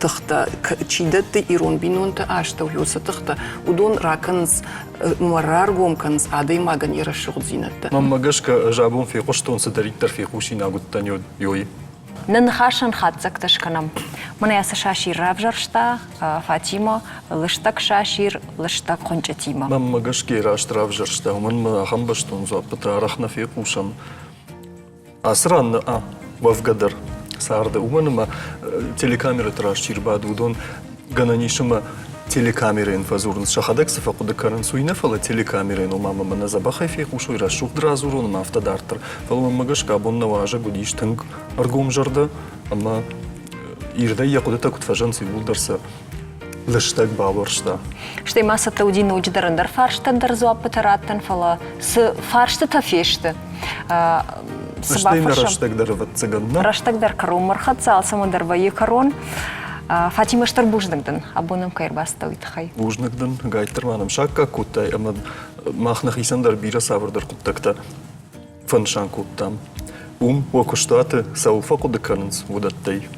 тыхтӕ чи дӕтты ирон бинонты астӕу, уыцы тыхтӕ, уыдон ракӕнынц ӕмӕ раргом кӕнынц адӕймагӕн йӕ рӕсугъддзинӕдтӕ. Мӕнмӕ гӕсгӕ, ӕз абон фехъуыстон, цыдӕриддӕр фехъусинаг уыдтӕн, ёй. Нӕ ныхасӕн хатдзӕгтӕ скӕнӕм. Мӕнӕ ацы сасир равзӕрста Фатимӕ лыстӕг сасир лыстӕг хуынчъытимӕ. Мӕнмӕ гӕсгӕ раст равзӕрста, уымӕн ӕмӕ ахӕм бӕстон дзуаппытӕ арӕх нӕ фехъусӕм. Ацы ран нӕ уӕвгӕ дӕр царды, уымӕн ӕмӕ телекамерӕты раз чи рбады, уыдон гӕнӕн ис ӕмӕ телекамерӕйӕн фӕдзурынц, сӕхӕдӕг цы фӕхъуыды кӕнынц, уый нӕ, фӕлӕ телекамерӕйӕн, ома мӕ мӕнӕ дзӕбӕхӕй фехъусой, рӕсугъд радзурон ӕмӕ афтӕ дарддӕр. Фӕлӕ мӕнмӕ гӕсгӕ абон нӕ уазӕг уыдис тынг ӕргомзӕрдӕ ӕмӕ ирдӕй йӕ хъуыдытӕ куыд фӕзӕнынц, иууылдӕр сӕ лыстӕг бауӕрста. Стӕй ма цӕттӕ уыди ноджыдӕр ӕндӕр фарстӕн дӕр дзуаппытӕ раттын, фӕлӕ цы фарстытӕ фесты, цы Стӕй нӕ рӕстӕг дӕр ӕвӕццӕгӕн, нӕ? Рӕстӕг дӕр кӕронмӕ рхӕццӕ, алцӕмӕн дӕр вӕййы кӕрон. Фатимӕ, стыр бузныг дын, абон нӕм кӕй ӕрбацыдтӕ, уый тыххӕй. Бузныг дын, гайттыр ма нӕм саккаг кодтай ӕмӕ мах нӕхицӕн дӕр бирӕ цавӕрдӕр хъуыддӕгтӕ фӕнысан кодтам. Уым уӕ куыстуаты цӕуыл фӕхъуыды кӕнынц, уыдӕттӕй.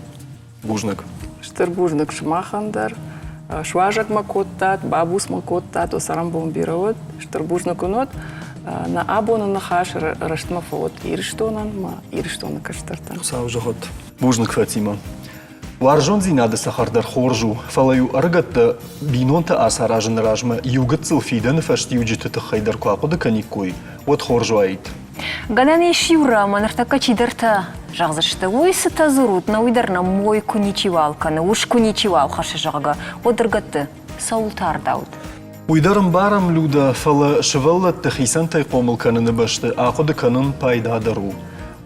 Бузныг. Стыр бузныг сымахӕн дӕр. Суазӕг мӕ кодтат, бабуц мӕ кодтат, уӕ цӕрӕнбон бирӕ уӕд. Стыр бузныг уын уӕд. Нӕ абоны ныхас рӕстмӕ фӕуӕд Ирыстонӕн мӕ Ирыстоны кӕстӕртӕн. Хуыцау зӕгъӕд. Бузныг, Фатимӕ. Уарзондзинады цӕхӕр дӕр хорз у, фӕлӕ-иу ӕрыгӕттӕ бинонтӕ ацаразыны размӕ иу гыццыл фидӕны фӕстиуджыты тыххӕй дӕр куы ахъуыды кӕниккой, уӕд хорз уаид. Гӕнӕн ис иу ӕмӕ ныртӕккӕ чидӕртӕ зӕгъдзысты, уый цытӕ дзурут, нӕ уый дӕр нӕ мой куы ничиуал кӕны, ус куы ничиуал хӕссы, зӕгъгӕ, уӕд ӕрыгӕтты цӕуыл тардӕуыд? Уый дӕр ӕмбарӕм, Людӕ, фӕлӕ сывӕллӕтты хицӕнтӕй хъомыл кӕныны бӕсты ахъуыды кӕнын пайдадӕр у.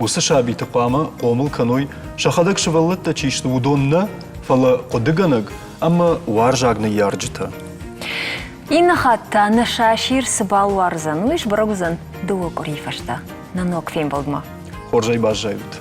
Уыцы сабиты хъуамӕ хъомыл кӕной, сӕхӕдӕг сывӕллӕттӕ чи сты, уыдон нӕ, фӕлӕ хъуыдыгӕнӕг ӕмӕ уарзаг ныййарджытӕ. Иннӕ хатт та нӕ сасир цы балуардзӕн, уый сбӕрӕг уыдзӕн дыууӕ къуырийы фӕстӕ нӕ ног фембӕлдмӕ. Хорзӕй баззайут.